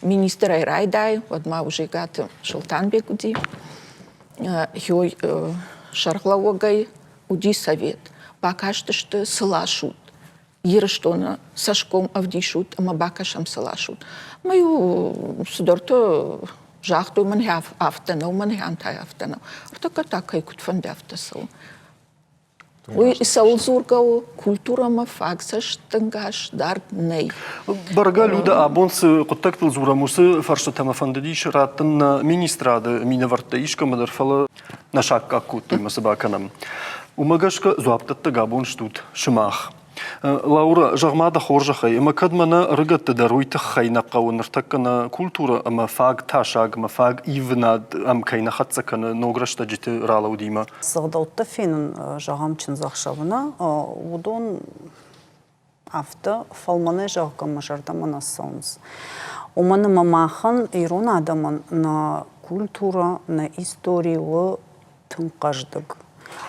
Министрӕй райдай, уӕд ма Ужегаты Солтанбег уыди. Йой сӕргълӕууӕгӕй уыди совет. Бакастысты, цы ласут, Ирыстоны цӕсгом ӕвдисут ӕмӕ бакӕсӕм, цы ласут. Мӕ-иу цыдӕртӕ загътой, мӕн афтӕ нӕу, мӕн та афтӕ нӕу. Ӕртӕккӕ та кӕй куыд фӕнды, афтӕ цӕуы. Уый цӕуыл дзургӕ у, культурӕмӕ фаг цӕстӕнгас дард нӕй. Бӕргӕ, Люда, абон цы хъуыддӕгтыл дзурӕм, уыцы фарстытӕ мӕ фӕндыдис раттын нӕ министрады минӕвӕрттӕ искӕмӕдӕр, фӕлӕ нӕ саккаг кодтой мӕ цы бакӕнӕм. Уымӕ гӕсгӕ дзуапдӕттӕг абон стут сымах. Лаура, зӕгъ-ма дӕ хорзӕхӕй, ӕмӕ кӕд мӕнӕ ӕрыгӕтты дӕр уый тыххӕй нӕ хъӕуы ныртӕккӕ нӕ культурӕ ӕмӕ фаг тасаг ӕмӕ фаг ивынад ӕм кӕй нӕ хӕццӕ кӕны ног рӕстӕджыты ралӕудимӕ? Цы гъдӕуттӕ фенын, зӕгъӕм, чындзӕхсӕвы нӕ, уыдон афтӕ фӕлмӕнӕй зӕгъгӕ мӕ зӕрдӕмӕ нӕ цӕуынц. Уымӕн ӕмӕ махӕн, ирон адӕмӕн, нӕ культурӕ, нӕ истори у тынг хъӕздыг.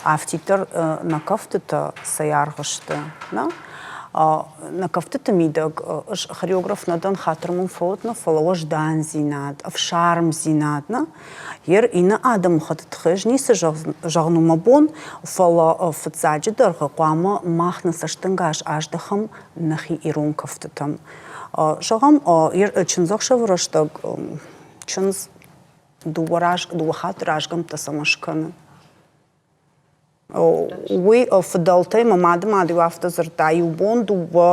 Афтиддӕр нӕ кӕфтытӕ цӕй аргъ сты, нӕ? Нӕ кӕфтыты мидӕг ӕз хореограф нӕ дӕн, хатыр мын фӕуӕд нӕ, фӕлӕ уӕздандзинад, ӕфсармдзинад, нӕ? Ер иннӕ адӕмыхатты тыххӕй ӕз ницы зӕгъын у мӕ бон, фӕлӕ фыццаджы дӕргъы хъуамӕ мах нӕ цӕстӕнгас аздӕхӕм нӕхи ирон кӕфтытӕм. Зӕгъӕм, чындзӕхсӕвы рӕстӕг чындз. Дыууӕ, раз, дыууӕ хатты разгӕмттӕ цӕмӕ скӕны? Уый фыдӕлтӕй мӕ мады мад-иу афтӕ дзырдта, иу бон дыууӕ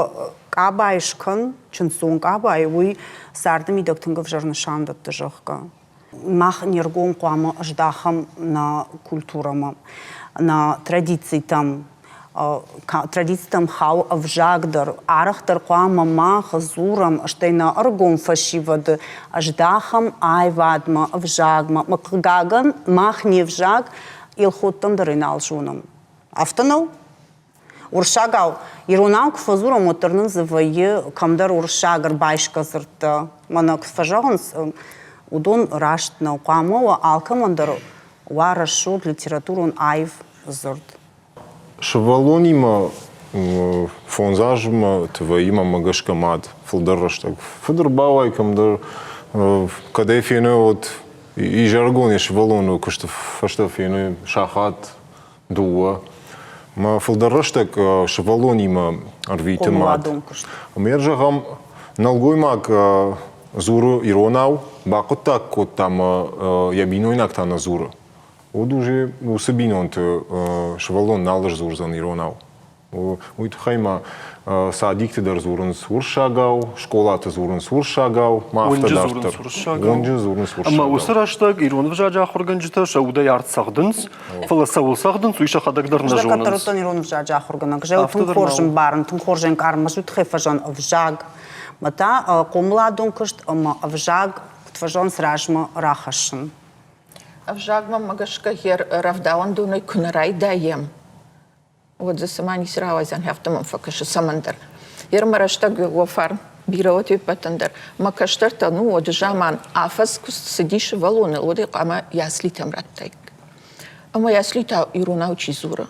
къабайы скӕн, чындздзон къабайы, уый царды мидӕг тынг ӕвзӕр нысан дӕтты, зӕгъгӕ. Мах не ргом хъуамӕ ӕздахӕм нӕ культурӕмӕ, нӕ традицитӕм. Традицитӕм хауы ӕвзаг дӕр. Арӕхдӕр хъуамӕ мах дзурӕм, стӕй нӕ ӕргом фӕсивӕды ӕздахӕм аивадмӕ, ӕвзагмӕ. Хъыгагӕн, мах не взаг Елхоттӕм дӕр ӕй нал зонӕм. Афтӕ нӕу? Уырыссагау, иронау куы фӕдзурӕм, уӕддӕр нын дзы вӕййы кӕмдӕр уырыссаг ӕрбайсгӕ дзырдтӕ. Мӕнӕ куыд фӕзӕгъынц, уыдон раст нӕу. Хъуамӕ уа алкӕмӕн дӕр уа рӕсугъд литературон аив дзырд. Сывӕллонимӕ фондз азмӕ вӕййы мӕнмӕ гӕсгӕ мад фылдӕр рӕстӕг. Фыд ӕрбауайы кӕмдӕр, кӕд ӕй фены, уӕд изӕрыгон йӕ сывӕллоны куысты фӕстӕ фены сахат, дыууӕ. Мӕ фылдӕр рӕстӕг сывӕллонимӕ ӕрвиты мад. Ӕмӕ зӕгъӕм, нӕлгоймаг дзуры иронау, бахъуыддаг кодта ӕмӕ йӕ бинойнаг та нӕ дзуры. Уӕд уже уыцы бинонты сывӕллон нал сдзурдзӕн иронау. Уый тыххӕй ма садикты дӕр дзурынц уырыссагау, скъолаты дзурынц уырыссагау, ма афтӕ дарддӕр. Уынджы дзурынц уырыссагау. Ӕмӕ уыцы рӕстӕг ирон ӕвзаджы ахуыргӕнджытӕ сӕ удӕй арт цӕгъдынц, фӕлӕ цӕуыл цӕгъдынц, уый сӕхӕдӕг дӕр нӕ зонынц. Кӕддӕр ирон ӕвзаджы ахуыргӕнӕг. Зӕгъы, тынг хорз ӕмбарын, тынг хорз ӕнкъарын, мӕ тыххӕй фӕзӕн ӕвзаг. Мӕ та хъомыладон куыст ӕмӕ ӕвзаг куыд фӕзӕгъынц, размӕ рахӕссын. Ӕвзагмӕ гӕсгӕ йӕ рӕвдауӕндонӕй куы нӕ райдайӕм, уӕд дзы цыма ницы рауайдзӕн, афтӕ мӕм фӕкӕсы цӕмӕндӕр. Йе мӕ рӕстӕг уӕ фарн бирӕ уӕд еппӕтӕн дӕр. Мӕ кӕстӕртӕ, ну, уӕды заман афӕдз куы цыди сывӕллоныл, уӕд ӕй хъуамӕ яслитӕм радтаиккой. Ӕмӕ яслитӕ иронау чи дзуры?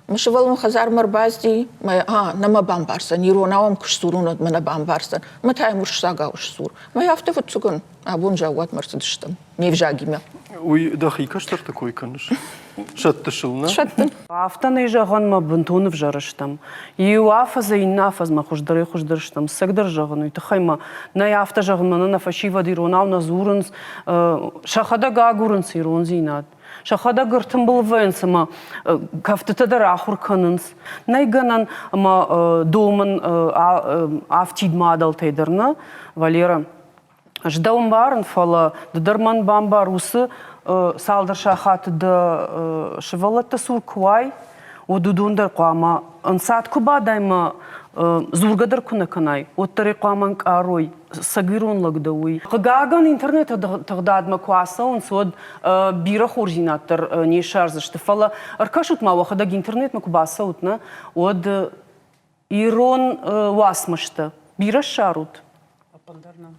Мӕ сывӕллон хӕдзармӕ ӕрбацыди, мӕ а, нӕ мӕ бамбардзӕн, иронау ӕм куы сдзурон, уӕд мӕ нӕ бамбардзӕн. Мӕ та йӕм уырыссагау сдзур. Мӕ афтӕ фыццагон абон заууатмӕ ӕрцыдыстӕм. не взагимӕ. Уый дӕхи кӕстӕрты кой кӕныс? Сӕттыс ыл, нӕ? Сӕттын. Афтӕ нӕ зӕгъӕн мӕ бынтон ӕвзӕр стӕм. Иу афӕдзӕй иннӕ афӕдзмӕ хуыздӕрӕй хуыздӕр стӕм. Цӕгдӕр зӕгъын, уый тыххӕй мӕ нӕй афтӕ зӕгъын, мӕнӕ нӕ фӕсивӕд иронау нӕ дзурынц, сӕхӕдӕг агурынц ирондзинад. Сӕхӕдӕг ӕртымбыл вӕййынц ӕмӕ кӕфтытӕ дӕр ахуыр кӕнынц. Нӕй гӕнӕн ӕмӕ домын афтид мадӕлтӕй дӕр нӕ, Валера. Ӕз дӕу ӕмбарын, фӕлӕ ды дӕр мӕн бамбар, уыцы цалдӕр сахаты дӕ сывӕллӕтты цур куы уай, уӕд уыдон дӕр хъуамӕ ӕнцад куы бадай мӕ дзургӕ дӕр куы нӕ кӕнай, уӕддӕр ӕй хъуамӕ ӕнкъарой, цӕгирон лӕг дӕ, уый. Хъыгагӕн, интернеты тыгъдадмӕ куы ацӕуынц, уӕд бирӕ хорздзинад дӕр не ссардзысты. Фӕлӕ ӕркӕсут ма, уӕхӕдӕг интернетмӕ куы бацӕут, нӕ, уӕд ирон уацмыстӕ бирӕ ссарут? Ӕппындӕр нӕ.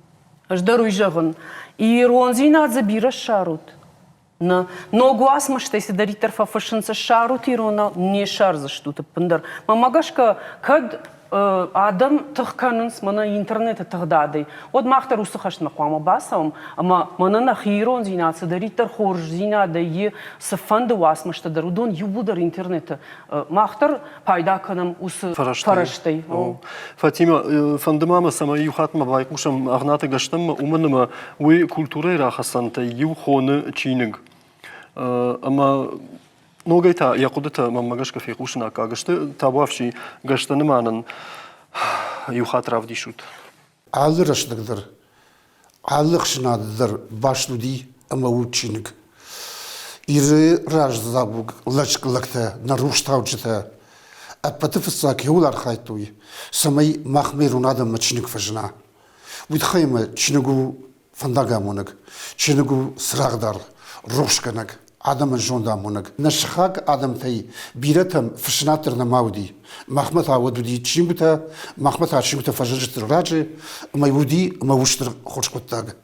Ӕз дӕр уый зӕгъын. Ирондзинад дзы бирӕ ссарут? Нӕ. Ног уацмыстӕй цыдӕриддӕр фӕфыссынц, ссарут иронау, не ссардзыстут ӕппындӕр. Мӕнмӕ гӕсгӕ, кӕд адӕм тых кӕнынц мӕнӕ интернеты тыгъдадӕй, уӕд мах дӕр уыцы хӕстмӕ хъуамӕ бацӕуӕм ӕмӕ мӕнӕ нӕхи ирондзинад цыдӕриддӕр хорздзинадӕй и, цыфӕнды уацмыстӕ дӕр, уыдон иууылдӕр интернеты мах дӕр пайда кӕнӕм уыцы фӕрӕзтӕй. Фатима, фӕнды ма мӕ, цӕмӕй иу хатт ма байхъусӕм Агънаты Гӕстӕнмӕ, уымӕн ӕмӕ уый культурӕйы рахӕцӕнтӕй иу хоны чиныг. Ӕмӕ ногӕй та йӕ хъуыдытӕ мӕнмӕ гӕсгӕ фехъусын аккаг сты. Табуафси, Гӕстӕны ма нын иу хатт равдисут. Алы рӕстӕг дӕр, алы ӕхсӕнады дӕр баст уыди ӕмӕ у чиныг. Иры раздзӕуӕг лӕгтӕ, нӕ рухстауджытӕ ӕппӕты фыццаг кӕуыл архайдтой, цӕмӕй махмӕ ирон адӕммӕ чиныг фӕзына. Уый тыххӕй ӕмӕ чиныг у фӕндагамонӕг, чиныг у цырагъдар, рухсгӕнӕг, адӕмӕн зондамонӕг. Нӕ сыхаг адӕмтӕй бирӕтӕм фыссынад дӕр нӕма уыди. Махмӕ та уӕд уыди чингуытӕ, махмӕ та чингуытӕ фӕзындысты раджы, ӕмӕ уыди ӕмӕ у стыр хорз хъуыддаг.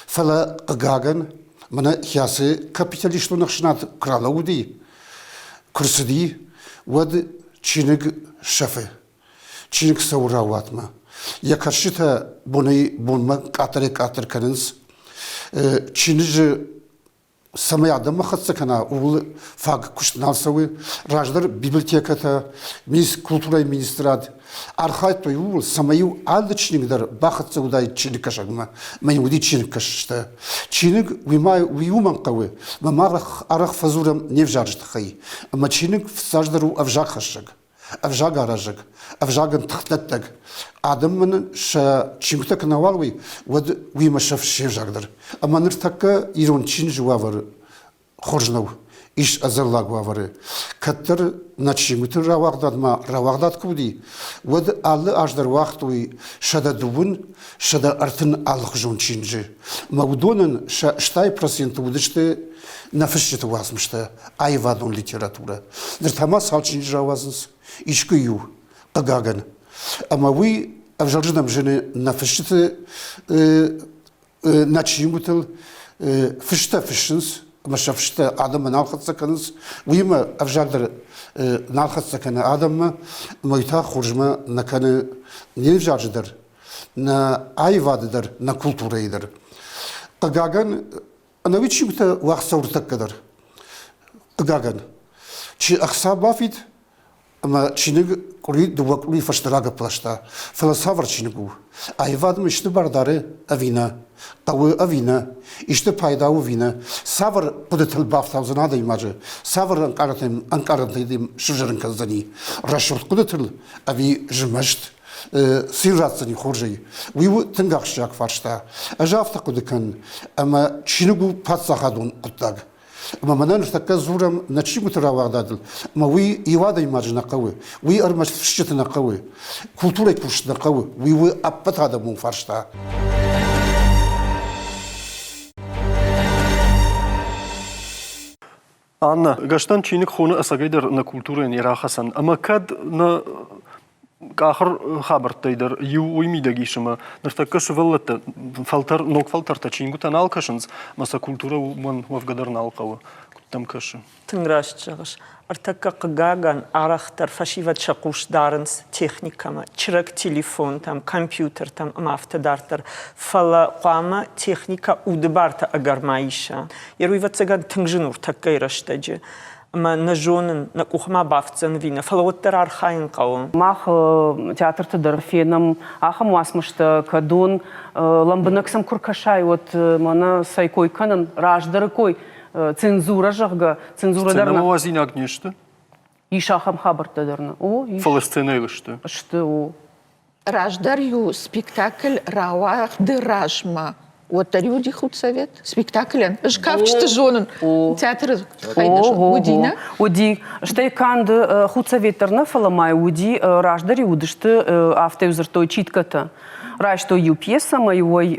Фӕлӕ, хъыгагӕн, мӕнӕ кӕцы капиталистон ӕхсӕнад куы ралӕууыди, куы рцыди, уӕд чиныг сӕфы. Чиныг цӕуы раууатмӕ. Йӕ кӕсджытӕ бонӕй-бонмӕ къаддӕрӕй-къаддӕр кӕнынц. Чиныджы цӕмӕй адӕммӕ хӕццӕ кӕна, ууыл фаг куыст нал цӕуы. Раздӕр библиотекӕтӕ, культурӕйы министрад архайдтой ууыл, цӕмӕй-иу алы чиныг дӕр бахӕццӕ уыдаид чиныгкӕсӕгмӕ. Мӕ йын уыди чиныгкӕсджытӕ. Чиныг уый ма уый уымӕн хъӕуы, ӕмӕ мах арӕх фӕдзурӕм не взаджы тыххӕй. Ӕмӕ чиныг фыццаджыдӕр у ӕвзагхӕссӕг. Ӕвзагаразӕг, ӕвзагӕн тыхдӕттӕг. Адӕммӕ нын сӕ чингуытӕ куы нӕуал уой, уӕд уыимӕ сӕ се взаг дӕр. Ӕмӕ ныртӕккӕ ирон чиныджы уавӕр хорз нӕу, ис ӕдзӕллаг уавӕры. Кӕддӕр нӕ чингуыты рауагъдадмӕ рауагъдад куы уыди, уӕд алы аз дӕр уагътой 120, 130 алыхуызон чиныджы. Ӕмӕ уыдонӕн сӕ 80 проценты уыдысты нӕ фысджыты уацмыстӕ, аивадон литературӕ. Ныр та ма цал чиныджы рауадзынц? Искуы иу, хъыгагӕн. Ӕмӕ уый ӕвзӕрзынӕм зыны нӕ фысджыты нӕ чингуытыл фыстӕ фыссынц ӕмӕ сӕ фыстӕ адӕммӕ нал хӕццӕ кӕнынц, уыимӕ ӕвзаг дӕр нал хӕццӕ кӕны адӕммӕ, ӕмӕ уый та хорзмӕ нӕ кӕны не взаджы дӕр, нӕ аивады дӕр, нӕ культурӕйы дӕр. Хъыгагӕн, ӕнӕуи чингуытӕ уагъд цӕуы ӕртӕккӕ дӕр. Хъыгагӕн, чи ӕхца бафид, ӕмӕ чиныг къуыри дыууӕ къуыри фӕстӕ рагӕпп ласта. Фӕлӕ цавӕр чиныг у? Аивадмӕ исты бар дары ӕви нӕ? Хъӕуы ӕви нӕ? Исты пайда у ӕви нӕ? Цавӕр хъуыдытыл бафтаудзӕн адӕймаджы? Цавӕр ӕнкъарӕнтӕ йӕм сывзӕрын кӕндзӕни? Рӕсугъд хъуыдытыл ӕви змӕст? Цин ратдзӕни хорзӕй? Уый у тынг ахсджиаг фарста. Ӕз афтӕ хъуыды кӕнын, ӕмӕ чиныг у паддзахадон хъуыддаг. Ӕмӕ мӕнӕ ныртӕккӕ дзурӕм нӕ чингуыты рауагъдадыл, ӕмӕ уый иу адӕймаджы нӕ хъӕуы, уый ӕрмӕст фысджыты нӕ хъӕуы, культурӕйы кусджыты нӕ хъӕуы, уый у ӕппӕт адӕмон фарста. Анна, Гӕстӕн чиныг хоны ӕцӕгӕйдӕр нӕ культурӕйӕн йӕ рахӕцӕн. Ӕмӕ кӕд нӕ къахыр хабӕрттӕй дӕр иу уый мидӕг ис, ӕмӕ ныртӕккӕ сывӕллӕттӕ фӕлтӕр, ног фӕлтӕртӕ чингуытӕ нал кӕсынц, ӕмӕ сӕ культурӕ уымӕн уӕвгӕ дӕр нал хъӕуы. Куыд дӕм кӕсы? Тынг раст зӕгъыс. Ӕртӕккӕ, хъыгагӕн, арӕхдӕр фӕсивӕд сӕ хъус дарынц техникӕмӕ, чырӕг телефонтӕм, компьютертӕм ӕмӕ афтӕ дарддӕр. Фӕлӕ хъуамӕ техникӕ уды бартӕ ӕгӕр ма иса. Йе ӕвӕццӕгӕн, тынг зын у ӕртӕккӕйы рӕстӕджы. Ӕмӕ нӕ зонын, нӕ къухмӕ бафтдзӕн ӕви нӕ, фӕлӕ уӕддӕр архайын хъӕуы. Мах театрты дӕр фенӕм ахӕм уацмыстӕ, кӕдон лӕмбынӕг сӕм куы ркӕсай, уӕд мӕнӕ цӕй кой кӕнын, раздӕры кой, цензурӕ, зӕгъгӕ, цензурӕ дӕр нӕ. уадзинаг не сты? Ис ахӕм хабӕрттӕ дӕр нӕ. О, ис. Фӕлӕ сценӕйыл сты. Сты, о. Раздӕр-иу спектакль рауагъды размӕ уӕддӕр уыди худсовет спектаклӕн. Ӕз кафджыты зонын, театры тыххӕй нӕ зонын. Уыди, нӕ? Уыди. Стӕй канд худсовет дӕр нӕ, фӕлӕ ма уыди, раздӕр-иу уыдысты, афтӕ-иу дзырдтой, читкӕтӕ. Райстой иу пьесӕ ӕмӕ иу ӕй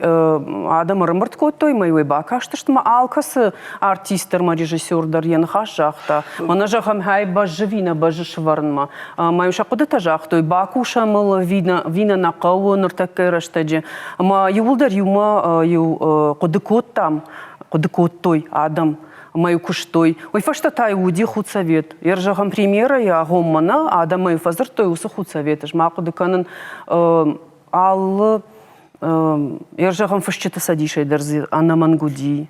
адӕм ӕрӕмбырд кодтой, ӕмӕ иу ӕй бакастысты, ӕмӕ алкӕцы артист дӕр ӕмӕ режиссер дӕр йӕ ныхас загъта. Мӕнӕ зӕгъӕм, хай бӕззы ви нӕ бӕззы сывӕрынмӕ. Ӕмӕ сӕ хъуыдытӕ загътой, бакусӕм ыл ӕви нӕ, ӕви нӕ нӕ хъӕуы ныртӕккӕйы рӕстӕджы. Ӕмӕ иууылдӕр иумӕ иу хъуыды кодтам, хъуыды кодтой адӕм ӕмӕ-иу куыстой. Уый фӕстӕ та-иу уыди худсовет. Йӕ зӕгъӕм, премьерӕйы агъоммӕ нӕ адӕмӕй фӕдзырдтой уыцы худсовет. Ӕз ма хъуыды кӕнын, алы йӕ зӕгъӕм, фысджыты цӕдисӕй дӕр дзы ӕнӕмӕнг уыди,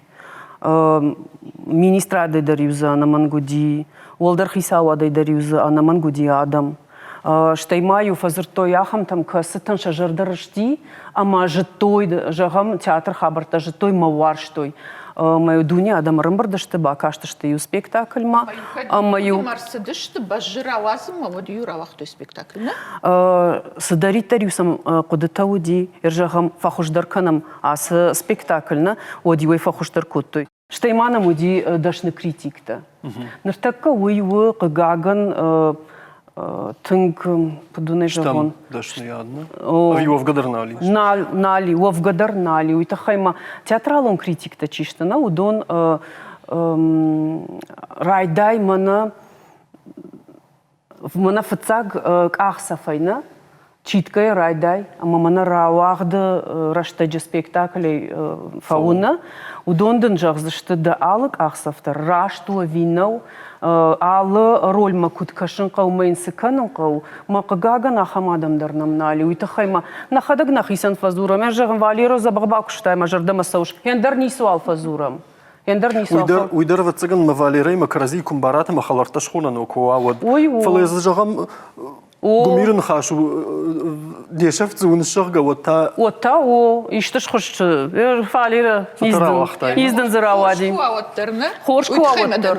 министрадӕй дӕр-иу дзы ӕнӕмӕнг уыди, уӕлдӕр хицауадӕй дӕр-иу дзы ӕнӕмӕнг уыди адӕм. Стӕй ма-иу фӕдзырдтой ахӕмтӕм, кӕцытӕн сӕ зӕрдӕ рысти ӕмӕ зыдтой, зӕгъӕм, театры хабӕрттӕ зыдтой мӕ уарзтой. Ӕмӕ-иу дуне адӕм ӕрӕмбырд сты, бакастысты иу спектакльмӕ. Ӕмӕ-иу ӕрцыдысты бӕззы рауадзынмӕ, уӕд-иу рауагътой спектакль, нӕ? Цыдӕриддӕр-иу сӕм хъуыдытӕ уыди, зӕгъӕм, фӕхуыздӕр кӕнӕм ацы спектакль, нӕ, уӕд-иу ӕй фӕхуыздӕр кодтой. Стӕй ма нӕм уыди дӕсны критиктӕ. Ныртӕккӕ уый у, хъыгагӕн, тынг, куыд уын ӕй зӕгъон? Дӕсныйад, нӕ? Ӕви уӕвгӕ дӕр нал ис? Нал, нал и, уӕвгӕ дӕр нал и. Уый тыххӕй ма театралон критиктӕ чи сты, нӕ, уыдон райдай мӕнӕ Мӕнӕ фыццаг къахдзӕфӕй нӕ, читкӕйӕ райдай ӕмӕ мӕнӕ рауагъды рӕстӕджы спектаклӕй фӕуыны, уыдон дын зӕгъдзысты дӕ алы къахдзӕф дӕр раст у ӕви нӕу, алы рольмӕ куыд кӕсын хъӕуы мӕ йын цы кӕнын хъӕуы. Мӕ хъыгагӕн, ахӕм адӕм дӕр нӕм нал и. Уый тыххӕй ма нӕхӕдӕг нӕхицӕн фӕдзурӕм. Ӕз зӕгъын, Валера дзӕбӕх бакуыстай, мӕ зӕрдӕмӕ цӕуыс. Ӕндӕр ницыуал фӕдзурӕм. Ӕндӕр ницы Уый дӕр, уый дӕр, ӕвӕццӕгӕн, мӕ Валерӕимӕ кӕрӕдзийы куы мбарат ӕмӕ хӕлӕрттӕ схонӕн куы уа, уӕд. Ой, о. Фӕлӕ дзы, зӕгъӕм, гуымиры ныхас у, не сӕфт дзы уыныс, зӕгъгӕ, уӕд та... Уӕд та о, исты схуысты. Валерӕ, издын дзы рауади. Хорз куы уа, уӕддӕр.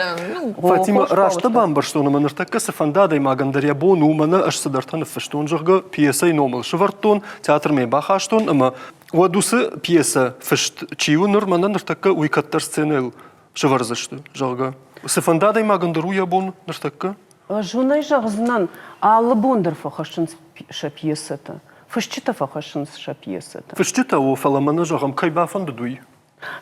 Фатима, раст дӕ бамбӕрстон ӕмӕ ныртӕккӕ цыфӕнды адӕймагӕн дӕр йӕ бон у, мӕнӕ ӕз цыдӕртӕ ныффыстон, зӕгъгӕ, пьесӕйы номыл сӕвӕрдтон, театрмӕ бахастон ӕмӕ Уӕд уыцы пьесӕ фыст чи у ныр, мӕнӕ ныртӕккӕ уый кӕддӕр сценӕйыл сӕвӕрдзысты, зӕгъгӕ. Цыфӕнды адӕймагӕн дӕр у йӕ бон ныртӕккӕ? Ӕз уын ӕй зӕгъдзынӕн, алы бон дӕр фӕхӕссынц сӕ пьесӕтӕ. Фысджытӕ фӕхӕссынц сӕ пьесӕтӕ. Фысджытӕ о, фӕлӕ мӕнӕ зӕгъӕм, кӕй бафӕндыд, уый?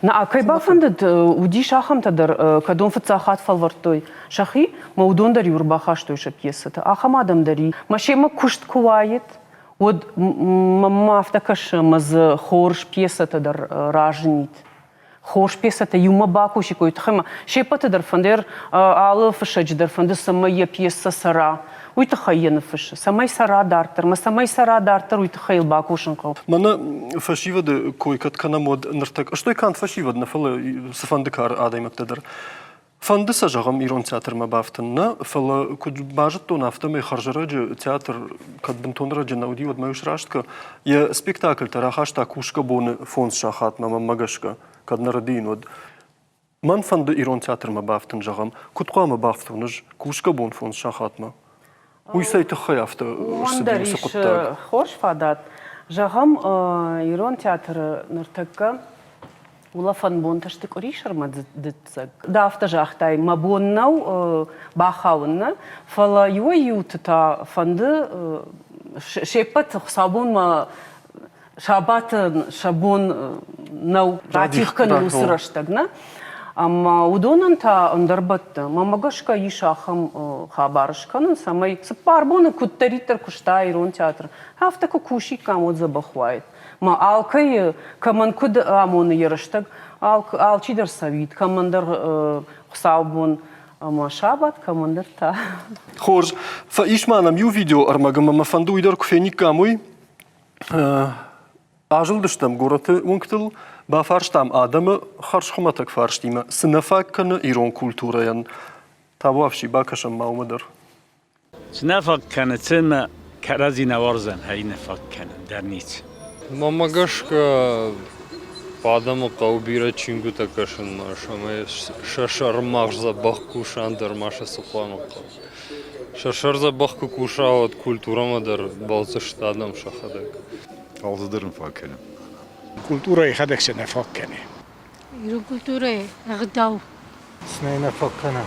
Нӕ, кӕй бафӕндыд, уыдис ахӕмтӕ дӕр, кӕдон фыццаг хатт фӕлвӕрдтой сӕхи, мӕ уыдон дӕр-иу ӕрбахастой сӕ пьесӕтӕ. Ахӕм адӕм дӕр и. Мӕ семӕ куыст куы уаид, уӕд мӕм афтӕ кӕсы, ӕмӕ дзы хорз пьесӕтӕ дӕр разынид. Хорз пьесӕтӕ иумӕ бакусиккой тыххӕй ӕмӕ се ппӕты дӕр фӕнды, алы фыссӕджы дӕр фӕнды, цӕмӕй йӕ пьесӕ цӕра. Уый тыххӕй йӕ ныффыссы. Цӕмӕй цӕра дарддӕр ӕмӕ цӕмӕй цӕра дарддӕр, уый тыххӕй йыл бакусын хъӕуы. Мӕнӕ фӕсивӕды кой кӕд кӕнӕм, уӕд ныртӕккӕ, стӕй канд фӕсивӕд нӕ, фӕлӕ цыфӕнды кары адӕймӕгтӕ дӕр Фӕнды сӕ, зӕгъӕм, ирон театрмӕ бафтын, нӕ, фӕлӕ куыд базыдтон, афтӕмӕй хӕрзӕрӕджы театр кӕд бынтон рӕджы нӕ уыди, уӕд ма-иу срастгӕ, йӕ спектакльтӕ рахаста кусгӕ боны фондз сахатмӕ, мӕнмӕ гӕсгӕ, кӕд нӕ рӕдийын, уӕд. Мӕн фӕнды ирон театрмӕ бафтын, зӕгъӕм, куыд хъуамӕ бафтон ӕз кусгӕ бон фондз сахатмӕ? Уый цӕй тыххӕй афтӕ рцыди уыцы хъуыддаг? Хорз фадат. Зӕгъӕм, ирон театры ныртӕккӕ улӕфӕн бонтӕ сты къуырисӕрмӕ дыццӕг. Ды афтӕ загътай, мӕ бон нӕу бахауын, нӕ, фӕлӕ иуӕй-иуты та фӕнды се ппӕт хуыцаубонмӕ сабаты сӕ бон нӕу ратих кӕнын уыцы рӕстӕг, нӕ? Ӕмӕ уыдонӕн та ӕндӕр бӕтты. Мӕнмӕ гӕсгӕ ис ахӕм хабар скӕнын, цӕмӕй цыппар боны куыддӕриддӕр куыста ирон театр, афтӕ куы кусиккам, уӕд дзӕбӕх уаид. Мӕ алкӕйы, кӕмӕн куыд амоны йӕ рӕстӕг, алчидӕр цӕуид, кӕмӕндӕр хуыцаубон ӕмӕ сабат, кӕмӕндӕр та. Хорз. Ис ма нӕм иу видео ӕрмӕг ӕмӕ мӕ фӕнды уый дӕр куы фениккам, уый. Азылдыстӕм горӕты уынгтыл, бафарстам адӕмы хӕрзхуымӕтӕг фарстимӕ, цы нӕ фаг кӕны ирон культурӕйӕн. Табуафси, бакӕсӕм ма уымӕ дӕр. Цы нӕ фаг кӕны, цы мӕ кӕрӕдзи нӕ уарзӕм, ӕй нӕ фаг кӕны дӕр ницы. Мӕнмӕ гӕсгӕ, адӕмы хъӕуы бирӕ чингуытӕ кӕсынмӕ, цӕмӕй сӕ сӕрымагъз дзӕбӕх куса, ӕндӕр ма сӕ цы хъуамӕ хъӕуы. Сӕ сӕр дзӕбӕх куы куса, уӕд культурӕмӕ дӕр бӕлдзысты адӕм сӕхӕдӕг. Алцыдӕр ын фаг кӕны. Культурӕ йӕхӕдӕг сӕ нӕ фаг кӕны. Ирон культурӕйы ӕгъдау. Цынӕ нӕ фаг кӕна.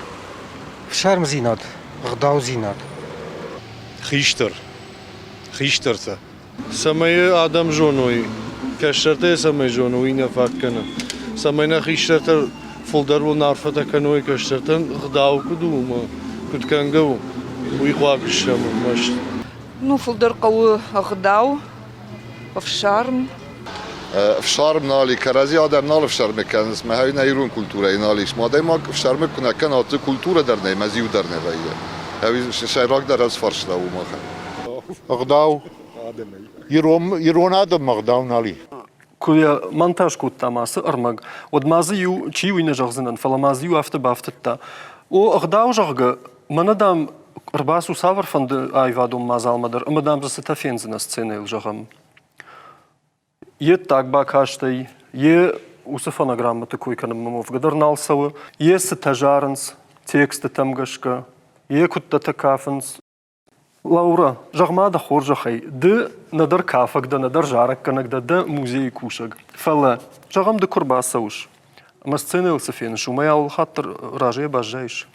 Ӕфсармдзинад, ӕгъдаудзинад. Хистӕр. Хистӕртӕ. Цӕмӕй адӕм зоной, кӕстӕртӕ цӕмӕй зоной, уый нӕ фаг кӕны. Цӕмӕй нӕ хистӕртӕ фылдӕр уынаффӕтӕ кӕной кӕстӕртӕн, ӕгъдау куыд у ӕмӕ куыд кӕнгӕ у, уый хъуаг стӕм ӕрмӕст. Ну, фылдӕр хъӕуы ӕгъдау, ӕфсарм. Ӕфсарм нал и, кӕрӕдзи адӕм нал ӕфсӕрмы кӕнынц, мӕ нӕ ирон культурӕйы нал ис. Адӕймаг ӕфсӕрмы куы нӕ кӕна, уӕд дзы культурӕ дӕр нӕй, мӕ зиу дӕр нӕ вӕййы. Ӕви сӕйрагдӕр ӕз фарста у махӕн. Ӕгъдау. Ирон, ирон адӕммӕ ӕгъдау нал и. Куы йӕ монтаж кодтам ацы ӕрмӕг, уӕд ма дзы иу, чи уый нӕ зӕгъдзынӕн, фӕлӕ ма дзы иу афтӕ бафтыдта. О, ӕгъдау, зӕгъгӕ, мӕнӕ, дам, ӕрбацу цавӕрфӕнды аивадон мадзалмӕ дӕр ӕмӕ, дам, дзы цытӕ фендзынӕ сценӕйыл, зӕгъӕм. Йе ддаг бакастӕй, йе уыцы фонограммӕты кой кӕнынмӕ уӕвгӕ дӕр нал цӕуы, йе цытӕ зарынц текстытӕм гӕсгӕ, йе куыдтӕтӕ кафынц. Лаура, зӕгъ-ма дӕ хорзӕхӕй, ды нӕдӕр кафӕг дӕ, нӕдӕр зарӕггӕнӕг дӕ, дӕ музейы кусӕг. Фӕлӕ, зӕгъӕм, ды куы рбацӕуыс ӕмӕ сценӕйыл цы феныс, уымӕй алы хатт дӕр разӕй баззайыс?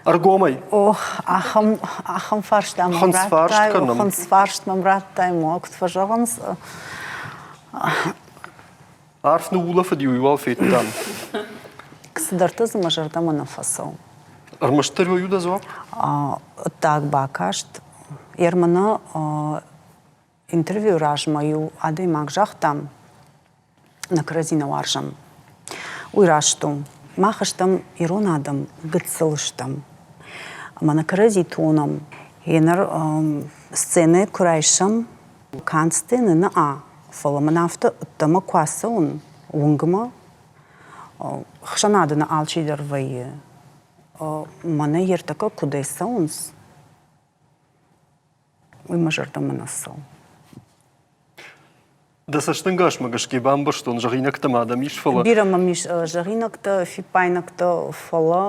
Ӕргомӕй. Ох, ахӕм, ахӕм фарста мӕм радтай, хынцфарст мӕм радтай, мо куыд фӕзӕгъынц. Арф ныуулӕфыди, уый уал федтам. Цыдӕртӕ дзы мӕ зӕрдӕмӕ нӕ фӕцӕуы. Ӕрмӕстдӕр уый у дӕ дзуапп? Ӕддаг бакаст. Ерманы интервьюйы размӕ иу адӕймаг загъта, нӕ кӕрӕдзи нӕ уарзӕм. Уый раст у. Мах стӕм ирон адӕм, гыццыл стӕм. Ӕмӕ нӕ кӕрӕдзи тонӕм. Еныр сценӕ куы райсӕм, канд сценӕ нӕ, фӕлӕ мын афтӕ ӕддӕмӕ куы ацӕуын уынгмӕ. Хсӕнады нӕ алчидӕр вӕййы. Мӕнӕ йе ртӕккӕ куыдӕй цӕуынц, уый мӕ зӕрдӕмӕ нӕ цӕуы. Дӕ цӕстӕнгасмӕ гӕсгӕ бамбӕрстон, зӕгъинӕгтӕ ма дӕм ис, фӕлӕ... Бирӕ мӕм ис зӕгъинӕгтӕ, фиппаинӕгтӕ, фӕлӕ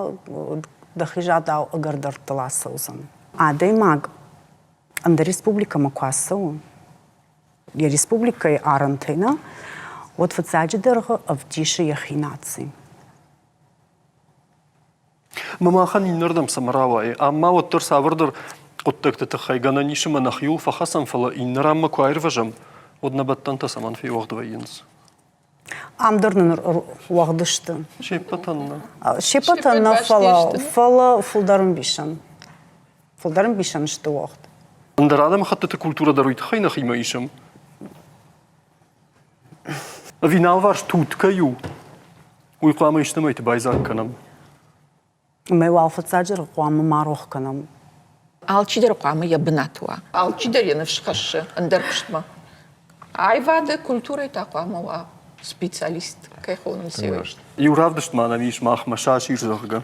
дӕхи загъдау ӕгӕр дӕрдтыл ацӕудзӕн. Адӕймаг ӕндӕр республикӕмӕ куы ацӕуы, йӕ республикӕйы арӕнтӕй нӕ, уӕд фыццаджы дӕргъы ӕвдисы йӕхи наци. Мӕ махӕн иннӕрдӕм цӕмӕ рауайы? Ам ма уӕддӕр цавӕрдӕр хъуыддӕгты тыххӕй гӕнӕн ис ӕмӕ нӕхиуыл фӕхӕцӕм, фӕлӕ иннӕ ранмӕ куы аирвӕзӕм, уӕд нӕ бӕттӕнтӕ цӕмӕн феуӕгъд вӕййынц? Ам дӕр нын уӕгъд сты. Се ппӕтӕн нӕ. Се ппӕтӕн нӕ, фӕлӕ, фӕлӕ фылдӕр ӕмбисӕн. Фылдӕр ӕмбисӕн сты уӕгъд. Ӕндӕр адӕмыхӕттыты культурӕ дӕр уый тыххӕй нӕхимӕ исӕм. Ӕви нӕ алыварс тут кӕй у, уый хъуамӕ истӕмӕйты байдзаг кӕнӕм. Ӕмӕ уал фыццаджы хъуамӕ ма рох кӕнӕм. Алчидӕр хъуамӕ йӕ бынат уа. Алчидӕр йӕ ныфс хӕссы ӕндӕр куыстмӕ. Аивады культурӕйы та хъуамӕ уа специалист, кӕй хонынц, уый. Иу равдыст ма нӕм ис махмӕ сасир, зӕгъгӕ.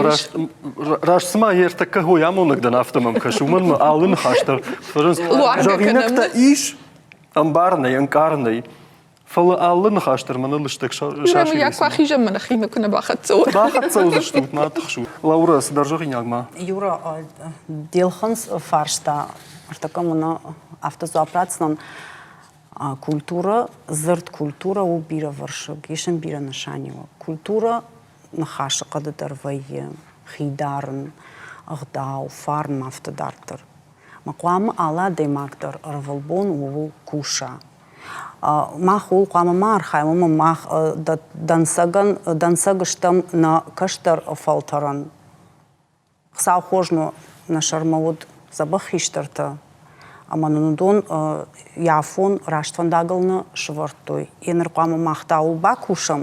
Раст, раст цыма йе ртӕккӕ хой амонӕг дӕн, афтӕ мӕм кӕсы. Уымӕн мӕ алы ныхас дӕр зӕгъинӕгтӕ ис, ӕмбарын ӕй, ӕнкъарын ӕй. Фӕлӕ алы ныхас дӕр мӕнӕ лыстӕг сасир. Йӕ куы ахизӕм, мӕ нӕхимӕ куы нӕ бахӕццӕ уон. Бахӕццӕ уыдзыстут, ма тыхсут. Лаура, цыдӕр зӕгъинаг ма? Юра, де лхынцъ фарста ӕртӕккӕ мын афтӕ дзуапп ратдзынӕн. Культурӕ, дзырд культурӕ у бирӕвӕрсыг, ис ын бирӕ нысаниуӕг. Культурӕ ныхасы хъӕды дӕр вӕййы хи дарын, ӕгъдау, фарн афтӕ дарддӕр. Ма хъуамӕ алы адӕймаг дӕр ӕрвылбон ууыл куса. Мах ууыл хъуамӕ ма архайӕм, уымӕн мах дӕнцӕгӕн, дӕнцӕг стӕм нӕ кӕстӕр фӕлтӕрӕн. Хуыцау хорз нӕ сӕрмӕ уыд дзӕбӕх хистӕртӕ, ӕмӕ нын уыдон йӕ афон раст фӕндагыл нӕ сывӕрдтой. Йе ныр хъуамӕ мах та ууыл бакусӕм,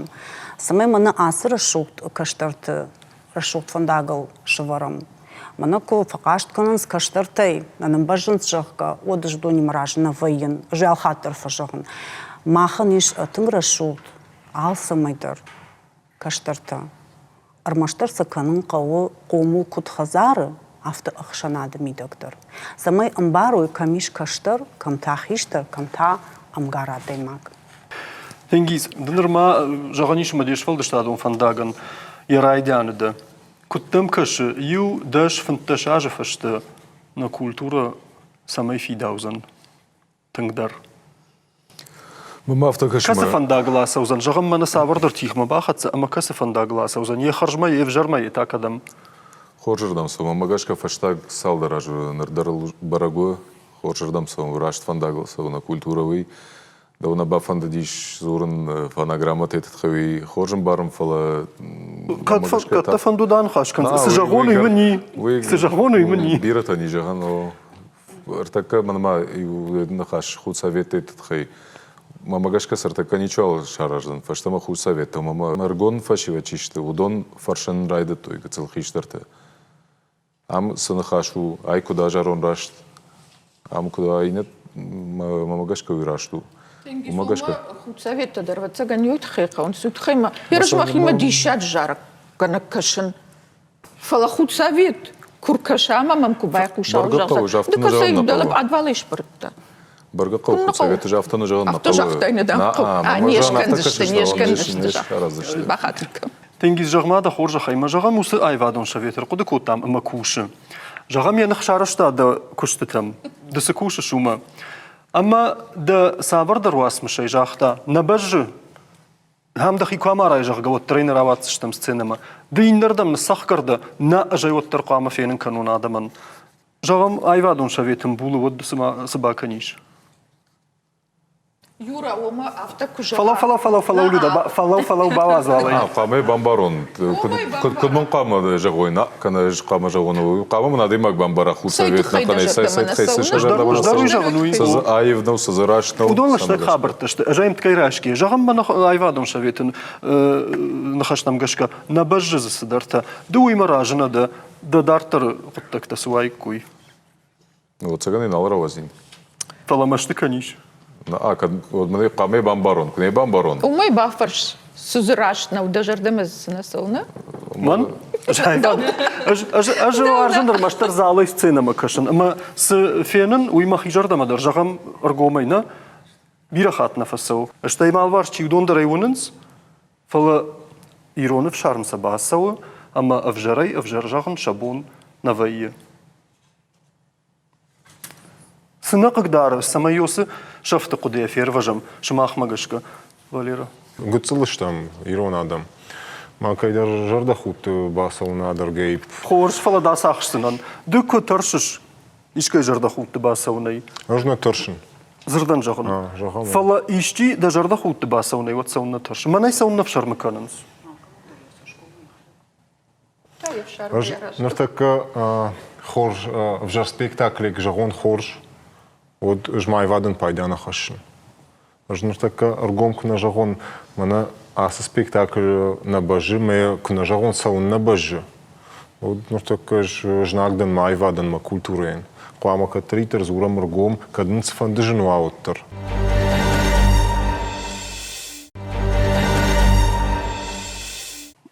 цӕмӕй мӕнӕ ацы рӕсугъд кӕстӕрты рӕсугъд фӕндагыл сывӕрӕм. Мӕнӕ куы фӕхъаст кӕнынц кӕстӕртӕй, нӕ нын бӕззынц, зӕгъгӕ, уӕд ӕз уыдонимӕ разы нӕ вӕййын. Ӕз алхатт дӕр фӕзӕгъын, махӕн ис тынг рӕсугъд алцӕмӕй дӕр кӕстӕртӕ. Ӕрмӕстдӕр сӕ кӕнын хъӕуы хъомыл куыд хӕдзары, афтӕ ӕхсӕнады мидӕг дӕр, цӕмӕй ӕмбарой, кӕм ис кӕстӕр, кӕм та хистӕр, кӕм та ӕмгар адӕймаг. Тенгиз, ды нырма зӕгъӕн ис ӕмӕ де сфӕлдыстадон фӕндагӕн йӕ райдианы дӕ. Куыд дӕм кӕсы, иу, дӕс, 15 азы фӕстӕ нӕ культурӕ цӕмӕй фидаудзӕн? тынгдӕр. Мӕнмӕ афтӕ кӕсы. Кӕцы фӕндагыл ацӕудзӕн? Зӕгъӕм, мӕнӕ цавӕрдӕр тигъмӕ бахӕццӕ ӕмӕ кӕцы фӕндагыл ацӕудзӕн? Йе хӕрзмӕ, йе взӕрмӕ, йе та кӕдӕм? Хорзырдӕм цӕуы. Мӕнмӕ гӕсгӕ фӕстаг цалдӕр азы ныр дӕр бӕрӕг у, хорзырдӕм цӕуы, раст фӕндагыл цӕуы нӕ культурӕ, уый. Дӕу нӕ бафӕндыдис дзурын фонограммӕтӕй тыххӕй, уый хорз ӕмбарын, фӕлӕ Кӕд кӕд дӕ фӕндуд аныхас кӕн, цы зӕгъон, уый мын и. Цы зӕгъон, уый мын и. Бирӕтӕн и зӕгъӕн, о. Ӕртӕккӕ мӕнмӕ иу ныхас худсоветты тыххӕй. Мӕнмӕ гӕсгӕ сӕ ӕртӕккӕ ничиуал сараздзӕн. Фӕстӕмӕ худсоветтӕ ӕмӕ ӕрыгон фӕсивӕд чи сты, уыдон фӕрсын райдыдтой гыццыл хистӕртӕ. Ам цы ныхас у, ай куыд азарон раст, ам куыд ай нӕ, мӕнмӕ гӕсгӕ уый раст у. Уымӕ гӕсгӕ. Худсоветтӕ дӕр ӕвӕццӕгӕн уый тыххӕй хъӕуынц, уый тыххӕй ма. Ерыс мӕхимӕ диссаджы зарӕггӕнӕг кӕсын. Фӕлӕ худсовет куы ркӕса ӕмӕ мӕм куы байхъуса, ды кӕсай, дӕлӕ пъадвалӕй сбырыдтӕ. Бӕргӕ хъӕуы худсоветы афтӕ нӕ зӕгъын нӕ Афтӕ загътай нӕ дам хъӕуы. Не скӕндзысты, не скӕндзысты. Бахатыр кӕн. Тенгиз, зӕгъ-ма дӕ хорзӕхӕй, мӕ зӕгъӕм, уыцы аивадон совет ӕрхъуыды кодтам ӕмӕ кусы. Зӕгъӕм, йӕ ных сарӕзта дӕ куыстытӕм, ды цы кусыс, уымӕ. Ӕмӕ дӕ цавӕрдӕр уацмысӕй загъта, нӕ бӕззы, Ам дӕхи куы амарай, зӕгъгӕ, уӕддӕр ӕй нӕ рауадздзыстӕм сценӕмӕ. Ды иннӕрдӕм ныццӕхгӕр дӕ, нӕ, ӕз ӕй уӕддӕр хъуамӕ фенын кӕнон адӕмӕн. Зӕгъӕм, аивадон совет ӕмбулы, уӕд цыма цы бакӕнис? Юра, уымӕ афтӕ куы зӕгъа. Фӕлӕу, фӕлӕу, фӕлӕу, фӕлӕу, Люда, фӕлӕу, фӕлӕу, бауадз уал ӕй. Хъуамӕ бамбарон, куыд мын хъуамӕ зӕгъой, на, кӕнӕ ӕз хъуамӕ зӕгъон, хъуамӕ мын адӕймаг бамбара худсовет, нӕ кӕнӕ цӕй тыххӕй цы сӕ зӕрдӕмӕ цӕуы, аив нӕу, цы дзы раст нӕу. Уыдон лыстӕг хабӕрттӕ сты. Ӕз ӕмткӕй райсгӕ. Зӕгъӕм, мӕ аивадон советы ныхӕстӕм гӕсгӕ нӕ бӕззы дзы цыдӕртӕ. Ды уыимӕ разы нӕ дӕ, дӕ дарддӕры хъуыддӕгтӕ цы уаиккой? Ӕвӕццӕгӕн ӕй нал рауадзин. Фӕлӕ мӕсты кӕнис? А, кӕд мын ӕй хъуамӕ бамбарон, куы нӕ бамбарон. Уымӕй бафӕрс, цы дзы раст нӕу, дӕ зӕрдӕмӕ дзы цы нӕ цӕуы, нӕ? Мӕн? Ӕз уарзын ӕрмӕстдӕр залӕй сценӕмӕ кӕсын. Ӕмӕ цы фенын, уый мӕхи зӕрдӕмӕ дӕр, зӕгъӕм, ӕргомӕй нӕ, бирӕ хатт нӕ фӕцӕуы. Стӕй ма алварс чи уыдон дӕр ӕй уынынц, фӕлӕ ирон ӕфсарм сӕ бацӕуы ӕмӕ ӕвзӕрӕй ӕвзӕр зӕгъын сӕ бон нӕ вӕййы. Цы нӕ хъыгдары, цӕмӕй уыцы сӕфты хъуыдыйӕ фервӕзӕм, сымахмӕ гӕсгӕ, Валера? Гыццыл стӕм ирон адӕм. Ма кӕйдӕр зӕрдӕхудты бацӕуын адӕргӕй. Хорз, фӕлӕ дӕ ацахсдзынӕн. Ды куы тӕрсыс искӕй зӕрдӕхудты бацӕуынӕй? Ӕз нӕ тӕрсын. Дзырдӕн зӕгъын. Фӕлӕ исчи дӕ зӕрдӕхудты бацӕуынӕй уӕд цӕуын нӕ тӕрсы. Мӕнӕй цӕуын нӕ фсӕрмы кӕнынц. Ӕз ныртӕккӕ хорз ӕвзӕр спектаклек зӕгъон хорз, уӕд ӕз мӕ аивадӕн пайда нӕ хӕссын. Ӕз ныртӕккӕ ӕргом куы нӕ зӕгъон, мӕнӕ ацы спектакль нӕ бӕззы, мӕ куы нӕ зӕгъон, цӕуын нӕ бӕззы, уӕд ныртӕккӕ ӕз знаг дӕн мӕ аивадӕн, мӕ культурӕйӕн. Хъуамӕ кӕддӕриддӕр дзурӕм ӕргом, кӕд нын цыфӕнды зын уа, уӕддӕр.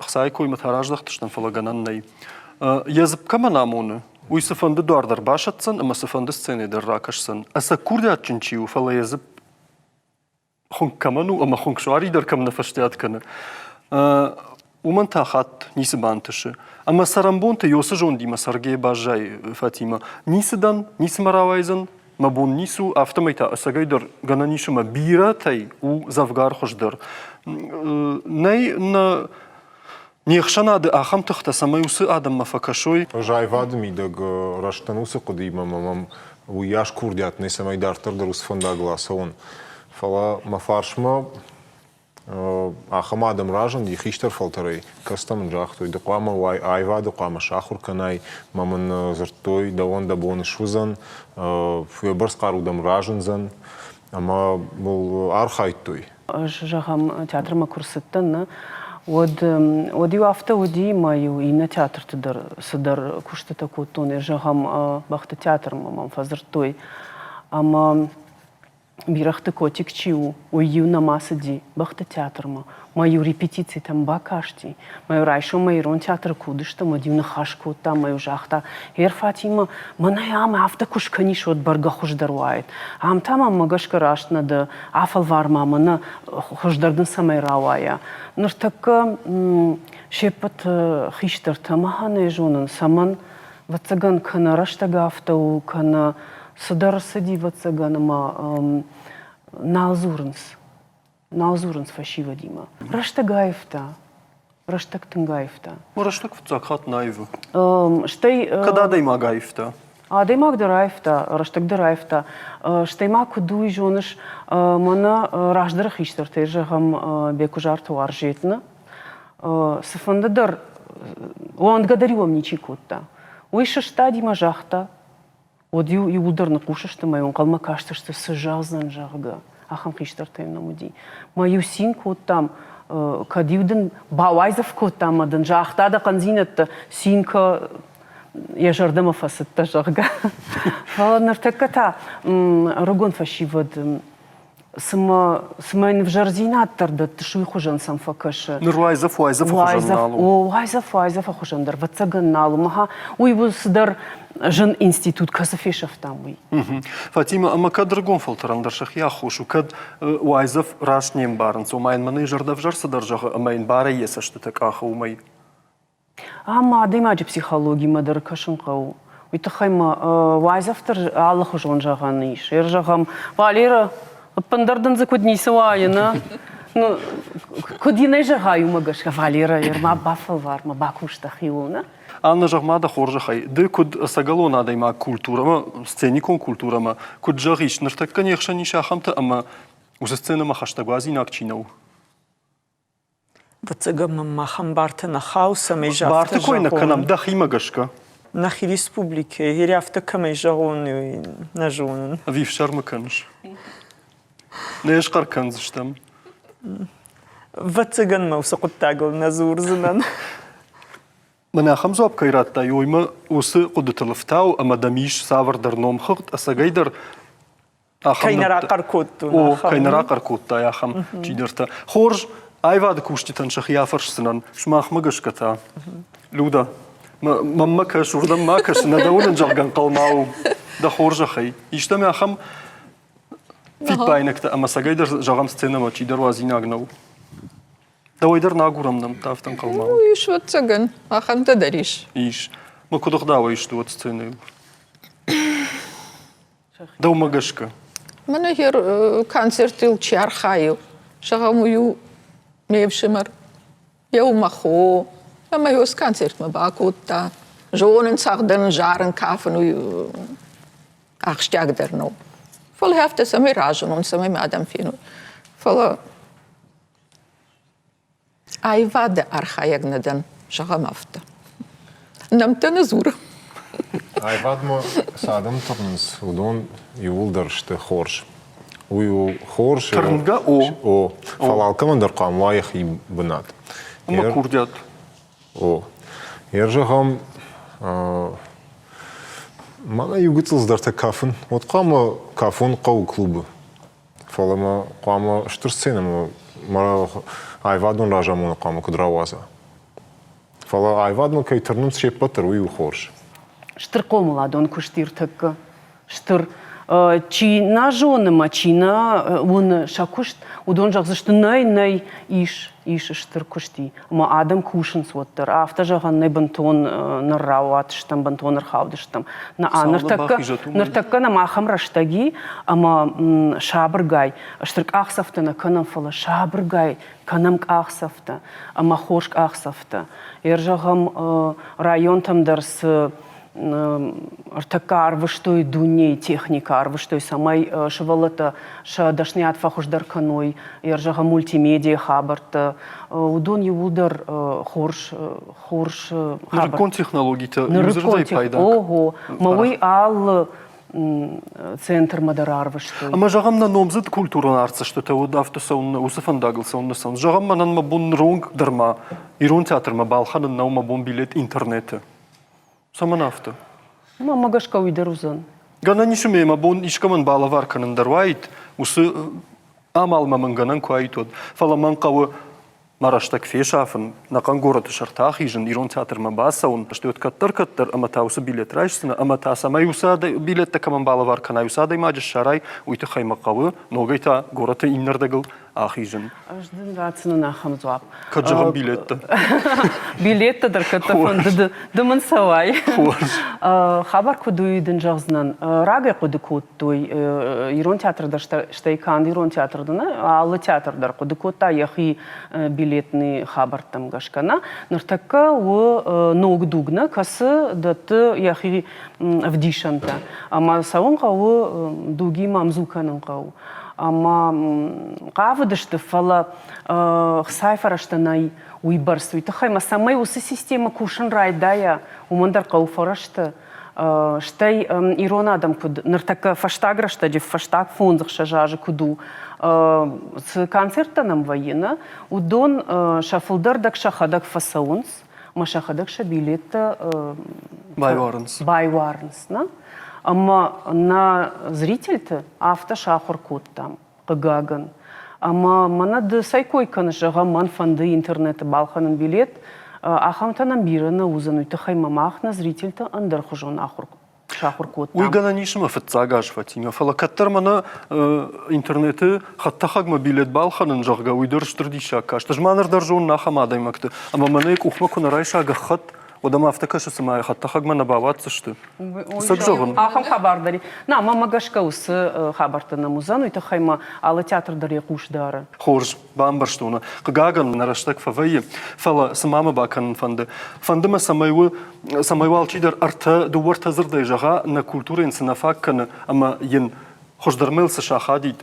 Ӕхцайы коймӕ та раздӕхтыстӕм, фӕлӕ гӕнӕн нӕй. Йӕ дзыпп кӕмӕн амоны, уый цыфӕнды дуар дӕр басӕтдзӕн ӕмӕ цыфӕнды сценӕ дӕр ракӕсдзӕн. Ӕцӕг курдиатджын чи у, фӕлӕ йӕ дзыпп хуынкъ кӕмӕн у ӕмӕ хуынкъ суари дӕр кӕм нӕ фӕстиат кӕны, уымӕн та хатт ницы бантысы. Ӕмӕ цӕрӕнбонты Йосы зондимӕ цӕргӕйӕ баззайы Фатимӕ. Ницы дӕн, ницы мӕ рауайдзӕн, мӕ бон ницы у, афтӕмӕй та ӕцӕгӕйдӕр гӕнӕн ис ӕмӕ бирӕтӕй у дзӕвгар хуыздӕр. Нӕй нӕ не хсӕнады ахӕм тыхтӕ, цӕмӕй уыцы адӕммӕ фӕкӕсой. Ӕз аивады мидӕг рӕзтӕн уыцы хъуыдыимӕ ӕмӕ мӕм уыйас курдиат нӕй, цӕмӕй дарддӕр дӕр уыцы фӕндагыл ацӕуон. Фӕлӕ мӕ фарсмӕ Ахӕм адӕм разынди хистӕр фӕлтӕрӕй, кӕцытӕ мын загътой, ды хъуамӕ уай аивады, хъуамӕ сахуыр кӕнай, мӕ мын дзырдтой, дӕуӕн дӕ бон суыдзӕн, уӕбӕрц хъару дӕм разындзӕн, ӕмӕ мыл архайдтой. Ӕз, зӕгъӕм, театрмӕ куы рцыдтӕн, нӕ, уӕд, уӕд-иу афтӕ уыди, ӕмӕ-иу иннӕ театрты дӕр цыдӕр куыстытӕ кодтон. Зӕгъӕм, бӕхты театрмӕ мӕм фӕдзырдтой. Ӕмӕ Бирӕгъты Котик чи у, уый-иу нӕма цыди бӕхты театрмӕ, мӕ-иу репетицитӕм бакасти, мӕ-иу райсоммӕ ирон театры куы уыдыстӕм, уӕд-иу ныхас кодта, мӕ-иу загъта, Гъер, Фатимӕ, мӕнӕй ам афтӕ куы скӕнис, уӕд бӕргӕ хуыздӕр уаид. Ам та мӕм мӕ гӕсгӕ раст нӕ дӕ, афӕлвар ма мӕнӕ, хуыздӕр дын цӕмӕй рауайа. Ныртӕккӕ се ппӕт хистӕртӕ махӕн ӕй зонын, цӕмӕн ӕвӕццӕгӕн, кӕнӕ рӕстӕг афтӕ у, кӕнӕ цыдӕр ӕрцыди, ӕвӕццӕгӕн, ӕмӕ нал дзурынц, нал дзурынц фӕсивӕдимӕ. Рӕстӕг аивта, рӕстӕг тынг аивта. Рӕстӕг фыццаг хатт нӕ аивы. Стӕй кӕд адӕймаг аивта? Адӕймаг дӕр аивта, рӕстӕг дӕр аивта. Стӕй ма куыд уый зоныс, мӕнӕ раздӕры хистӕртӕй зӕгъӕм Бекуызарты Уарзетны, цыфӕнды дӕр уӕндгӕ дӕр-иу ӕм ничи кодта. Уый сыстади мӕ загъта, уӕд-иу иууылдӕр ныхъхъус сты мӕ ӕнхъӕлмӕ кастысты, цы зӕгъдзӕн, зӕгъгӕ. Ахӕм хистӕртӕ-иу нӕм уыди. Мӕ-иу цин кодтам, кӕд-иу дын бауайдзӕф кодтам ӕмӕ дын загъта дӕ хъӕндзинӕдтӕ, цин кӕ, йӕ зӕрдӕмӕ фӕцыдтӕ, зӕгъгӕ. Фӕлӕ ныртӕккӕ та ӕрыгон фӕсивӕд цыма цыма йын ӕвзӕрдзинад дӕр дӕттыс, уый хуызӕн сӕм фӕкӕсы. Ныр уайдзӕф уайдзӕфы хуызӕн нал у. О, уайдзӕф уайдзӕфы хуызӕн дӕр, ӕвӕццӕгӕн, нал у. Мӕхӕ уый у цыдӕр зын институт, кӕцы фесӕфтам, уый. Фатимӕ, ӕмӕ кӕд рагон фӕлтӕрӕн дӕр сӕхи аххос у, кӕд уайдзӕф раст не мбарынц, ома йын мӕнӕ зӕрдӕ ӕвзӕр цыдӕр зӕгъы ӕмӕ йын барӕй йӕ цӕстытӕ къахы уымӕй. Ам адӕймаджы психологимӕ дӕр кӕсын хъӕуы. Уый тыххӕй ма уайдзӕф дӕр алыхуызон зӕгъӕн ис. Ӕрзӕгъӕм, Валера, ӕппындӕр дын дзы куыд ницы уайы, нӕ? Ну, куыд йын ӕй зӕгъай, уымӕ гӕсгӕ, Валера, ма бафӕлвар, ма бакус дӕхиуыл, нӕ? Анна, зӕгъ-ма дӕ хорзӕхӕй, ды куыд ӕцӕгӕлон адӕймаг культурӕмӕ, сценикон культурӕмӕ, куыд зӕгъис, ныртӕккӕ не хсӕн ис ахӕмтӕ ӕмӕ уыцы сценӕмӕ хӕстӕгуадзинаг чи нӕу? Ӕвӕццӕгӕн мӕм махӕн бартӕ нӕ хауы, цӕмӕй загъта Барты кой нӕ кӕнӕм дӕхимӕ гӕсгӕ. Нӕхи республикӕйы гъер афтӕ кӕмӕй зӕгъон, уый нӕ зонын. Ӕви фсӕрмы кӕныс? Не схъӕр кӕндзыстӕм. Ӕвӕццӕгӕн мӕ уыцы хъуыддагыл нӕ дзурдзынӕн. Мӕнӕ ахӕм дзуапп кӕй радтай, уый мӕ уыцы хъуыдытыл ӕфтауы ӕмӕ дӕм ис цавӕрдӕр номхыгъд, ӕцӕгӕйдӕр. Кӕй нӕ рахъӕр кодтон. О, кӕй нӕ рахъӕр кодтай, ахӕм чидӕртӕ. Хорз, аивады кусджытӕн сӕхи афӕрсдзынӕн, сымахмӕ гӕсгӕ та. Люда, мӕнмӕ кӕс, уырдӕм ма кӕс, нӕ дӕ уынын, зӕгъгӕ, ӕнхъӕлмӕ у дӕ хорзӕхӕй. Истӕмӕ ахӕм фиппаинӕгтӕ ӕмӕ цӕгӕйдӕр зӕгъӕм сценӕмӕ чидӕр уадзинаг нӕу. Дӕуӕй дӕр нӕ агурӕм нӕмттӕ, афтӕ ӕнхъӕлмӕ у. Ис, ӕвӕццӕгӕн, ахӕмтӕ дӕр ис. Ис. Мӕ куыд ӕгъдауӕй сты уӕд сценӕйыл? Дӕумӕ гӕсгӕ? Мӕнӕ гъер концертыл чи архайы, зӕгъӕм, уый у ме фсымӕр, еу мӕ хо, ӕмӕ йӕ концертмӕ бакодта. Зонын цӕгъдын, зарын, кафын уый ахсджиагдӕр нӕу. Фӕлӕ афтӕ цӕмӕй разынон, цӕмӕй мӕ адӕм феной. Фӕлӕ Аивады архайӕг нӕ дӕн, зӕгъӕм афтӕ. Нӕмттӕ нӕ дзуры. Аивадмӕ цы адӕм тырнынц, уыдон иууылдӕр сты хорз. Уый у хорз. Тырнгӕ о. О. Фӕлӕ алкӕмӕн дӕр хъуамӕ уа йӕхи бынат. Ӕмӕ курдиат. О. Йе зӕгъӕм, мӕнӕ иу гыццыл цыдӕртӕ кафын, уӕд хъуамӕ кафон хъӕуы клубы. Фӕлӕ мӕ хъуамӕ стыр сценӕмӕ мӕ аивадон разамонӕг хъуамӕ куыд рауадза. Фӕлӕ аивадмӕ кӕй тырнынц се ппӕт дӕр, уый у хорз. Стыр хъомыладон куыст иртӕккӕ. Стыр. Чи нӕ зоны мӕ чи нӕ уыны сӕ куыст, уыдон зӕгъдзысты, нӕй, нӕй, ис, ис стыр куысти. Ӕмӕ адӕм кусынц уӕддӕр. Афтӕ зӕгъӕн нӕй бынтон нырраууат стӕм, бынтон ӕрхаудыстӕм. Ныртӕккӕ, ныртӕккӕ нӕм ахӕм рӕстӕг и, ӕмӕ сабыргай, стыр къахдзӕфтӕ нӕ кӕнӕм, фӕлӕ сабыргай кӕнӕм къахдзӕфтӕ ӕмӕ хорз къахдзӕфтӕ. Ер зӕгъӕм, районтӕм дӕр цы ӕртӕккӕ арвыстой дунейы техникӕ, арвыстой, цӕмӕй сывӕллӕттӕ сӕ дӕсныйад фӕхуыздӕр кӕной, зӕгъӕм, мультимедиайы хабӕрттӕ. Уыдон иууылдӕр хорз хорз Нырыккон технологитӕ иудзырдӕй пайда. Ого, мӕ уый алы центрмӕ дӕр арвыстой. Ӕмӕ зӕгъӕм, нӕ номдзыд культурон артдзӕстытӕ уыд афтӕ цӕуын, уыцы фӕндагыл цӕуын нӕ цӕуынц. Зӕгъӕм, мӕнӕн мӕ бон ныронг дӕр ма ирон театрмӕ балхӕнын нӕу мӕ бон билет интернеты. Цӕмӕн афтӕ? Мӕнмӕ гӕсгӕ уый дӕр уыдзӕн. Гӕнӕн ис ӕмӕ мӕ бон искӕмӕн балӕвар кӕнын дӕр уаид, уыцы амалмӕ мын гӕнӕн куы уаид, уӕд. Фӕлӕ мӕн хъӕуы мӕ рӕстӕг фесафын, ӕнӕхъӕн горӕты сӕрты ахизын, ирон театрмӕ бацӕуын, стӕй уӕд кӕддӕр-кӕддӕр ӕмӕ та уыцы билет райсдзынӕ, ӕмӕ та цӕмӕй уыцы билеттӕ кӕмӕн балӕвар кӕнай, уыцы адӕймаджы ссарай, уый тыххӕй мӕ хъӕуы ногӕй та горӕты иннӕрдӕгыл ахизын. Ӕз дын ратдзынӕн ахӕм дзуапп. Кӕд зӕгъын билеттӕ? Билеттӕ дӕр кӕд дӕ фӕнды, ды мын цӕуай. Хабар куыд у, дын зӕгъдзынӕн. Рагӕй хъуыды кодтой ирон театр дӕр, стӕй канд ирон театр дӕр нӕ, алы театр дӕр хъуыды кодта йӕхи билетный хабӕрттӕм гӕсгӕ. Нӕ ныртӕккӕ у ног дуг, нӕ, кӕцы дӕтты йӕхи ӕвдисӕнтӕ. Ӕмӕ цӕуын хъӕуы дугимӕ ӕмдзу кӕнын хъӕуы. Ӕмӕ хъавыдысты, фӕлӕ хцайы фӕрӕзтӕ нӕй уыйбӕрц. Уый тыххӕй ма цӕмӕй уыцы системӕ кусын райдайа, уымӕн дӕр хъӕуы фӕрӕзтӕ. Стӕй ирон адӕм куыд ныртӕккӕ фӕстаг рӕстӕджы, фӕстаг фондзыхсӕз азы куыд у, цы концерттӕ нӕм вӕййы, нӕ, уыдон сӕ фылдӕр дӕг сӕхӕдӕг фӕцӕуынц, ӕмӕ сӕхӕдӕг сӕ билеттӕ байуарынц. Байуарынц, нӕ? Ӕмӕ нӕ зрительты афтӕ сахуыр кодтам, хъыгагӕн. Ӕмӕ мӕнӕ ды цӕй кой кӕныс, зӕгъӕм, мӕн фӕнды интернеты балхӕнын билет, ахӕмтӕ нӕм бирӕ нӕ уыдзӕн, уый тыххӕй мӕ мах нӕ зрительтӕ ӕндӕрхуызон ахуыр сахуыр кодтам. Уый гӕнӕн ис ӕмӕ фыццаг аз Фатимӕ, фӕлӕ кӕддӕр мӕнӕ интернеты хӕдтӕхӕгмӕ билет балхӕнын, зӕгъгӕ, уый дӕр стыр диссаг каст. Ӕз ма ныр дӕр зонын ахӕм адӕймӕгты, ӕмӕ мӕнӕ къухмӕ куы нӕ райса гӕххӕтт, уӕд ӕм афтӕ кӕсы, цыма хӕдтӕхӕгмӕ нӕ бауадздзысты. Цӕг зӕгъын. Ахӕм хабар дӕр. На, мӕнмӕ гӕсгӕ уыцы хабӕрттӕ нӕм уыдзӕн, уый тыххӕй ма алы театр дӕр йӕ хъус дары. Хорз, бамбӕрстон. Хъыгагӕн, нӕ рӕстӕг фӕвӕййы, фӕлӕ цы ма мӕ бакӕнын фӕнды? Фӕнды мӕ, цӕмӕй у, цӕмӕй уал чидӕр ӕртӕ, дыууӕ-ӕртӕ дзырдӕй зӕгъа, нӕ культурӕйӕн цы нӕ фаг кӕны ӕмӕ йын хуыздӕрмӕ цы сахадид,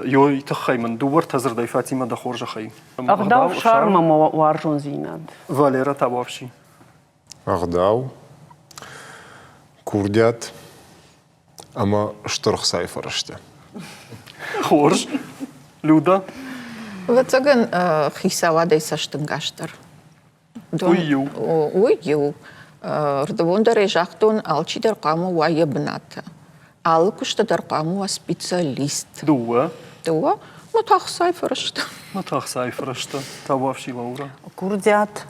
ёй тыххӕй мын дыууӕ-ӕртӕ дзырдӕй Фатимӕ дӕ хорзӕхӕй. Ӕгъдау, фсарм ӕмӕ уарзондзинад. Валера табуафси. Ӕгъдау, курдиат ӕмӕ стыр хцайы фӕрӕзтӕ. Хорз. Люда? Ӕвӕццӕгӕн, хицауадӕй цӕстӕнгасдӕр. Уый иу. Уый иу. Рдывондӕрӕй загътон, алчидӕр хъуамӕ уа йӕ бынаты. Алы куысты дӕр хъуамӕ уа специалист. Дыууӕ. Дыууӕ. Мӕ та ӕхцайы фӕрӕзтӕ. Мӕ та ӕхцайы фӕрӕзтӕ. Табуафси, Лаура. Курдиат,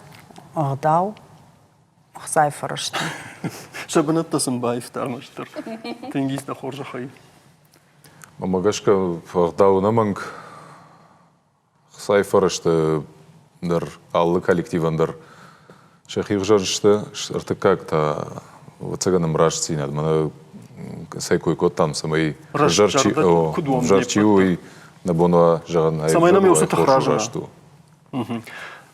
ӕгъдау, ӕхцайы фӕрӕзтӕ. Сӕ бынӕттӕ сын баивта ӕрмӕстдӕр. Тенгиз дӕ хорзӕхӕй. Мӕнмӕ гӕсгӕ, ӕгъдау ӕнӕмӕнг Хцайы фӕрӕзтӕ дӕр алы коллективӕн дӕр сӕхи хсӕн сты. Ӕртыккаг та, ӕвӕццӕгӕн, ӕмрастдзинад. Мӕнӕ цӕй кой кодтам, цӕмӕй ӕвзӕр чи, ӕвзӕр чи у, уый нӕ бон уа зӕгъын, Цӕмӕй нӕм уыцы тых разына. раст у.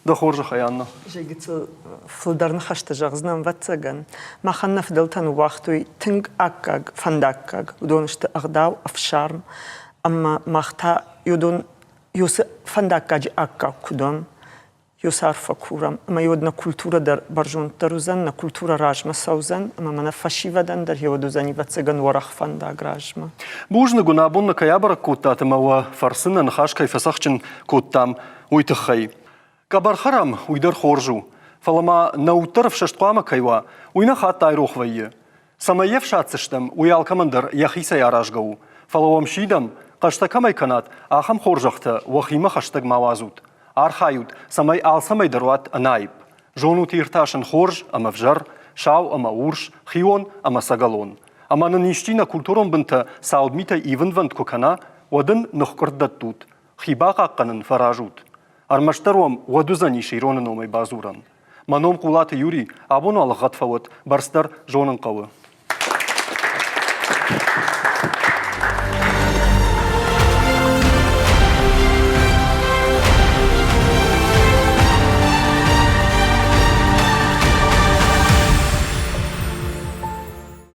Дӕ хорзӕхӕй, Анна. Гыццыл фылдӕр ныхӕстӕ зӕгъдзынӕн, ӕвӕццӕгӕн. Махӕн нӕ фыдӕлтӕ ныууагътой тынг аккаг, фӕндаггаг. Уыдон сты ӕгъдау, ӕфсарм. Ӕмӕ мах та уыдон Уыцы фӕндаггаджы аккаг куыд уӕм, уыцы арфӕ курӕм, ӕмӕ уӕд нӕ культурӕ дӕр бӕрзонддӕр уыдзӕн, нӕ культурӕ размӕ цӕудзӕн, ӕмӕ мӕнӕ фӕсивӕдӕн дӕр уӕд уыдзӕн, ӕвӕццӕгӕн, уӕрӕх фӕндаг размӕ. Бузныг уын, абон нӕ кӕй абӕрӕг кодтат ӕмӕ уӕ фӕрцы нӕ ныхас кӕй фӕцӕхджын кодтам, уый тыххӕй. Къӕбӕр хӕрам, уый дӕр хорз у, фӕлӕ ма нӕ уд дӕр ӕфсӕст хъуамӕ кӕй уа, уый нӕ хатт айрох вӕййы. Цӕмӕй йе фсаддзыстӕм, уый алкӕмӕн дӕр йӕхицӕй аразгӕ у. Фӕлӕ уӕм сидӕм, хъӕстӕ кӕмӕй кӕнат, ахӕм хорзӕхтӕ уӕхимӕ хӕстӕг ма уадзут. Архайут, цӕмӕй алцӕмӕй дӕр уат ӕнаипп. Зонут иртасын хорз ӕмӕ взӕр, сау ӕмӕ урс, хион ӕмӕ цӕгӕлон. Ӕмӕ нын исчи нӕ культурон бынтӕ цауд митӕй ивынвӕнд куы кӕна, уӕд ын ныхкъуырд дӕттут, хи бахъахъхъӕнын фӕразут. Ӕрмӕстдӕр уӕм уӕд уыдзӕнис ироны номӕй бадзурӕн. Мӕ ном Хъулаты Юрий, абон уал ӕгъгъӕд фӕуӕд, бӕрц дӕр зонын хъӕуы.